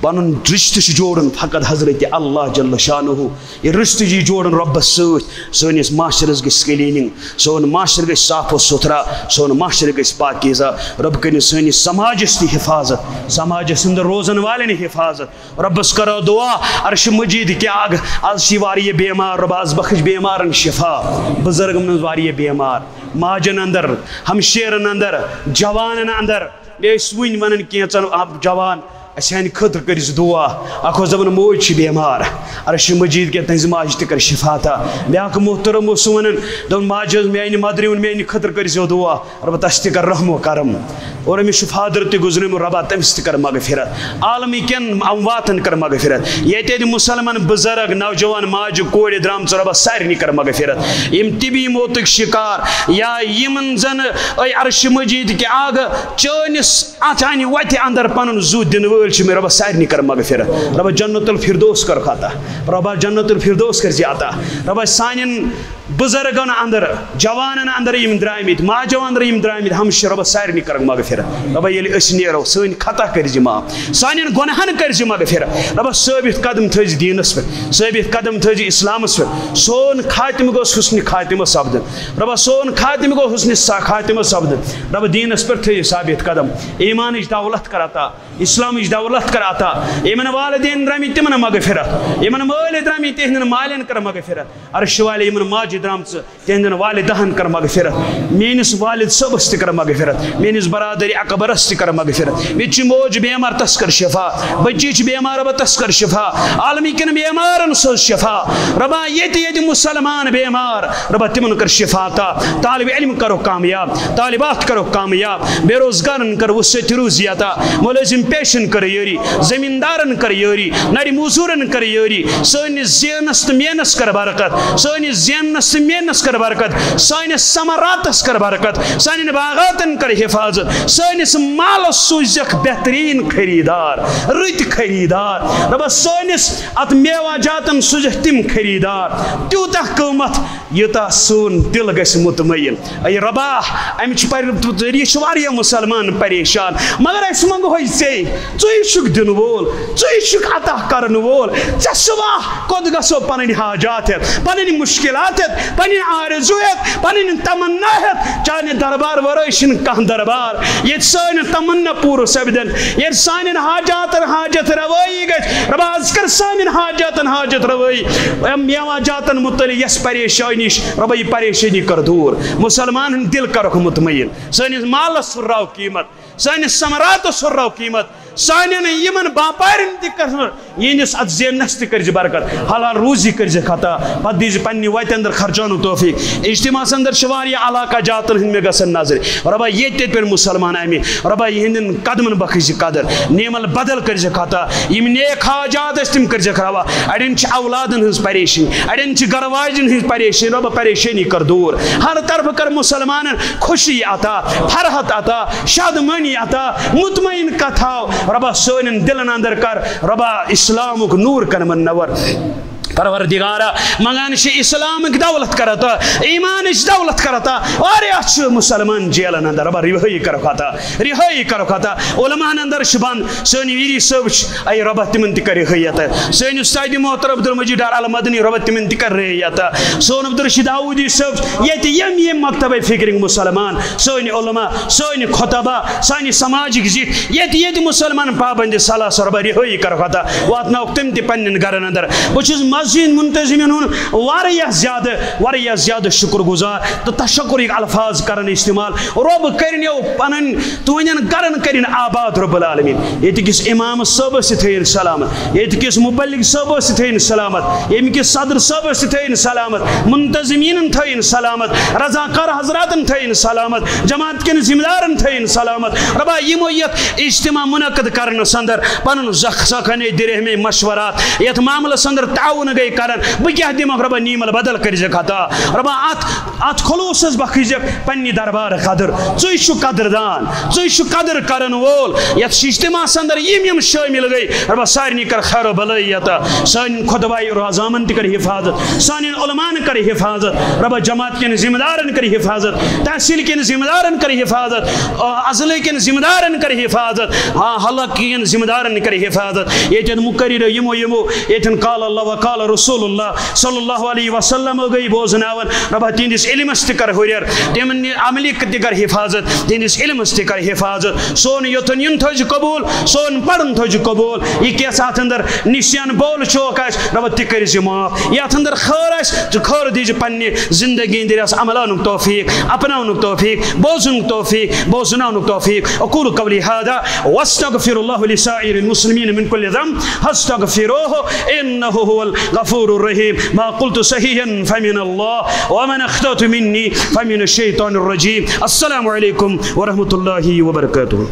پنُن رشتہٕ چھُ جوڑُن فقط حضرت اللہ جل شانہ۔ یہِ رشتہٕ چھُ جوڑُن رۄبس سۭتۍ۔ سٲنِس معاشرس گژھِ cleaning، سون معاشرٕ گژھِ صاف و سُتھرا، سون معاشرٕ گژھِ پاکیزہ۔ رۄب کٔرِنۍ سٲنِس سماجس تہِ حفاظت، سماجس اندر روزن والٮ۪ن حفاظت۔ رۄبس کرو دعا، عرش مجید کہِ آگ، از چھِ واریاہ بیمار، رۄبا از بخش بیمارن شفا، بزرگن منٛز واریاہ بیمار، ماجن اندر، ہمشیرن اندر، جوانن اندر۔ بیٚیہِ ٲسۍ وُنۍ ونان کینٛژن، آ، جوان، اسہِ ہٕنٛدِ خٲطرٕ کٔرِو دعا۔ اکھ اوس دپان، موج چھِ بیمار، عرش مجید کہِ تہنٛزِ ماجہِ تہِ کر شفا عطا۔ بیٛاکھ محترم اوس سُہ ونان، دوٚپُن، ماجہِ حظ، میانہِ مدرِ ووٚن، میانہِ خٲطرٕ کٔرۍزیو دعا۔ رۄبہ، تس تہِ کر رحم و کرم۔ اور أمِس چھُ فادر تہِ گُزریومُت، رۄبہ، تٔمِس تہِ کر مغفرت۔ عالمہٕ کٮ۪ن امواتن کر مغفرت۔ ییٚتہِ ییٚتہِ مسلمان بزرگ، نوجوان، ماجہِ، کورِ درامژٕ، رۄبہ، سارنٕے کر مغفرت۔ یِم طبی موتٕکۍ شکار یا یِمن زن اے عرش مجید کہِ آگہٕ چٲنِس اتھ انہِ وتہِ اندر پنُن زُو دِنہٕ وٲلۍ چھِ، مےٚ رۄبہ، سارنٕے کر مغفرت۔ رۄبہ، جنت الفردوس کر عطا۔ رۄبہ، جنت الفردوس کر زِ عطا۔ رۄبہ، سانٮ۪ن بزرگن اندر، جوانن اندر یِم درامٕتۍ، ماجو اندر یِم درامٕتۍ، ہمشیرٕ، رۄبہ، سارنٕے کرکھ مغفرت۔ رۄبہ، ییٚلہِ أسۍ نیرو، سٲنۍ خطا کٔرۍ زِ معاف، سانٮ۪ن گۄناہن کٔرۍ زِ مغفرت۔ رۄبہ، ثٲبت قدم تھٲوۍ زِ دیٖنس پٮ۪ٹھ، ثٲبت قدم تھٲوۍ زِ اسلامس پٮ۪ٹھ۔ سون خاتمہٕ گوٚژھ حسنِ خاتمہٕ سپدُن۔ رۄبہ، سون خاتمہٕ گوٚو حسنِ سا-، خاتمہٕ سپدُن۔ رۄبہ، دیٖنس پٮ۪ٹھ تھٲوۍ زِ ثابت قدم۔ ایمانٕچ دولت کر عطا۔ اسلامٕچ دولت کر عطا۔ یِمن والدین درامٕتۍ، تِمن مغفرت۔ یِمن مٲلۍ درامٕتۍ، تِہنٛدٮ۪ن مالٮ۪ن کر مغفرت۔ عرش والہِ یِمن ماجہِ درامژٕ، تِہنٛدٮ۪ن والدہن کر مغفرت۔ میٲنِس والد صٲبس تہِ کر مغفرت۔ میٲنِس برادر اکبرس تہِ کر مغفرت۔ مےٚ چھِ موج بیمار، تس کر شفا۔ بچی چھِ بیمار، رۄبہ، تس کر شفا۔ عالمی کٮ۪ن بیمارن سوز شفا۔ رۄبہ، ییٚتہِ ییٚتہِ مسلمان بیمار، رۄبہ، تِمن کر شفا عطا۔ طالب علم کرو کامیاب، طالبات کرو کامیاب، بے روزگارن کر وسعت روزی عطا، ملٲزم پیشن کر یٲری، زمیندارن کر یٲری، نرِ موزورن کر یٲری، سٲنِس زینس تہٕ مینس کر برکت، سٲنِس زینس زٔمیٖنَس کر برکت، سٲنِس ثمراتَس کر برکت، سانٮ۪ن باغاتَن کر حفاظت، سٲنِس مالَس سوٗزِکھ بہتریٖن خریٖدار، رٕتۍ خریٖدار۔ رۄبا، سٲنِس اَتھ میوہ جاتَن سوٗزِکھ تِم خریٖدار، تیوٗتاہ قۭمَتھ، یوٗتاہ سون دِل گژھِ مطمئن۔ اے رۄبا، اَمِچ پر-، یہِ چھِ واریاہ مُسلمان پریشان، مگر أسۍ منٛگہوے ژے، ژٕے چھُکھ دِنہٕ وول، ژٕے چھُکھ عطا کرن وول۔ ژےٚ سوا کوٚت گژھو پنٕنۍ حاجات ہٮ۪تھ، پنٕنۍ مشکلات ہٮ۪تھ، پنٕنۍ آرزو ہٮ۪تھ، پنٕنۍ تمنا ہٮ۪تھ؟ چانہِ دربار ورٲے چھِنہٕ کانٛہہ دربار۔ ییٚتہِ سٲنۍ تمنا پوٗرٕ سپدن، ییٚتہِ سانٮ۪ن حاجاتن حاجت روٲیی گژھِ۔ رۄبا، از کر سانٮ۪ن حاجاتن حاجت روٲیی۔ یِم میوہ جاتن متعلق یۄس پریشٲنی چھِ، رۄبا، یہِ پریشٲنی کر دوٗر۔ مُسلمان ہُنٛد دِل کرُکھ مطمئن۔ سٲنِس مالس ہُراو قیمت، سٲنِس ثمراتس ہُراو قیمت، سانٮ۪ن یِمن باپارٮ۪ن تہِ کر، یِہنٛدِس اتھ زینس تہِ کٔرزِ برکت، حلال روزی کٔرزِ عطا، پتہٕ دیٖزِ پننہِ وتہِ اندر خرچاونُک توفیق۔ اجتماعس اندر چھِ واریاہ علاقہ جاتن ہٕنٛدۍ مےٚ گژھن نظرِ۔ رۄبا، ییٚتہِ تہِ پٮ۪ن مُسلمان امہِ، رۄبا، یِہنٛدٮ۪ن قدمن بخشزِ قدر، نعمل بدل کٔرزِ عطا، یِم نیک حاجات ٲسۍ تِم کٔرزِ روا۔ اڑٮ۪ن چھِ اولادن ہٕنٛز پریشٲنی، اڑٮ۪ن چھِ گرٕ واجٮ۪ن ہٕنٛز پریشٲنی، رۄبا، پریشٲنی کر دوٗر۔ ہر طرفہٕ کر مُسلمانن خوشی عطا، فرحت عطا، شادمٲنی عطا، مطمئن کتھ ہاو۔ رۄبا، سٲنٮ۪ن دِلن اندر کر، رۄبا، اسلامُک نور کر منور۔ پروردگارا، منگان چھِ اسلامٕکۍ دولت کر عطا، ایمانٕچ دولت کر عطا۔ واریاہ چھِ مُسلمان جیلن اندر، رۄبا، رِہٲیی کرکھ عطا، رِہٲیی کرکھ عطا۔ علماہن اندر چھِ بند، سٲنۍ ویری صٲب چھِ، اے رۄبا، تِمن تہِ کر رِہٲیی عطا۔ سٲنۍ استاد محترم عبدالمجید ڈار المدنی، رۄبا، تِمن تہِ کر رِہٲیی عطا۔ سون عبدالرشید داوودی صٲب چھِ، ییٚتہِ یِم یِم مکتبے فکرِنگ مُسلمان، سٲنۍ علماء، سٲنۍ خطبہ، سانہِ سماجٕکۍ زِٹھۍ، ییٚتہِ ییٚتہِ مُسلمان پابندِ صلاح سۄربہ رِہٲیی کرکھ عطا، واتناوکھ تِم تہِ پننٮ۪ن گرن اندر۔ بہٕ چھُس مسجد منتظمین ہُنٛد واریاہ زیادٕ، واریاہ زیادٕ شُکر گُزار تہٕ تشکرٕکۍ الفاظ کران استعمال۔ رۄب کٔرِنو پنٕنۍ تُہنٛدٮ۪ن گرن کٔرِن آباد رب العالمین۔ ییٚتہِ کِس امام صٲبس تہِ تھٲیِن سلامت، ییٚتہِ کِس مبلغ صٲبس تہِ تھٲیِن سلامت، ییٚمہِ کِس صدر صٲبس تہِ تھٲیِن سلامت، منتظمیٖنن تھٲیِن سلامت، رضاکار حضراتن تھٲیِن سلامت، جماعت کٮ۪ن ذمہٕ دارن تھٲیِن سلامت۔ رۄبا، یِمو یتھ اجتماع منعقد کرنس اندر پنُن زخ سخنے درہمے مشورات یتھ معاملس اندر تعاون گٔے کران، بہٕ کیٛاہ دِمکھ رۄبا، نیمل بدل کٔرزیکھ عطا۔ رۄبا، اتھ اتھ خلوصس بخشزیکھ پننہِ دربار قدر۔ ژٕے چھُکھ قدردان، ژٕے چھُکھ قدر کرن وول۔ یتھ اجتماعس اندر یِم یِم شٲمِل گٔے، رۄبا، سارنٕے کر خیر و بلٲیی عطا۔ سانٮ۪ن خطبہ رازامن تہِ کر حفاظت، سانٮ۪ن علماءن کر حفاظت، رۄبا، جماعت کٮ۪ن ذمہٕ دارن کر حفاظت، تحصیل کٮ۪ن ذمہٕ دارن کر حفاظت، آ، اضلاع کٮ۪ن ذمہٕ دارن کر حفاظت، آ، حلقہٕ کٮ۪ن ذمہٕ دارن کر حفاظت۔ ییٚتٮ۪ن مقرر یِمو یِمو ییٚتٮ۪ن قال اللہ و قال رسول اللہ صلی اللہ علیہ وسلم گٔے بوزناوان، رۄبا، تِہنٛدِس علمس تہِ کر ہُرٮ۪ر، تِمن عملہِ تہِ کر حفاظت، تِہنٛدِس علمس تہِ کر حفاظت۔ سون یوٚتن یُن تھٲوزِ قبول، سون پرُن تھٲوزِ قبول۔ یہِ کیس اتھ اندر نسیان بول چوک آسہِ، رۄبا، تہِ کٔرزِ معاف۔ یتھ اندر خٲر آسہِ، تہٕ خٲر دیٖزِ پننہِ زندگی ہٕنٛدِ رس عملانُک توفیق، اپناونُک توفیق، بوزنُک توفیق، بوزناونُک توفیق۔ اقول قولی هذا واستغفر الله لسائر المسلمين من كل ذنب فاستغفروه انه هو الغفور الرحيم۔ ما قلت صحيحا فمن الله ومن اخطأت مني فمن الشيطان الرجيم۔ السلام عليكم ورحمة الله وبركاته۔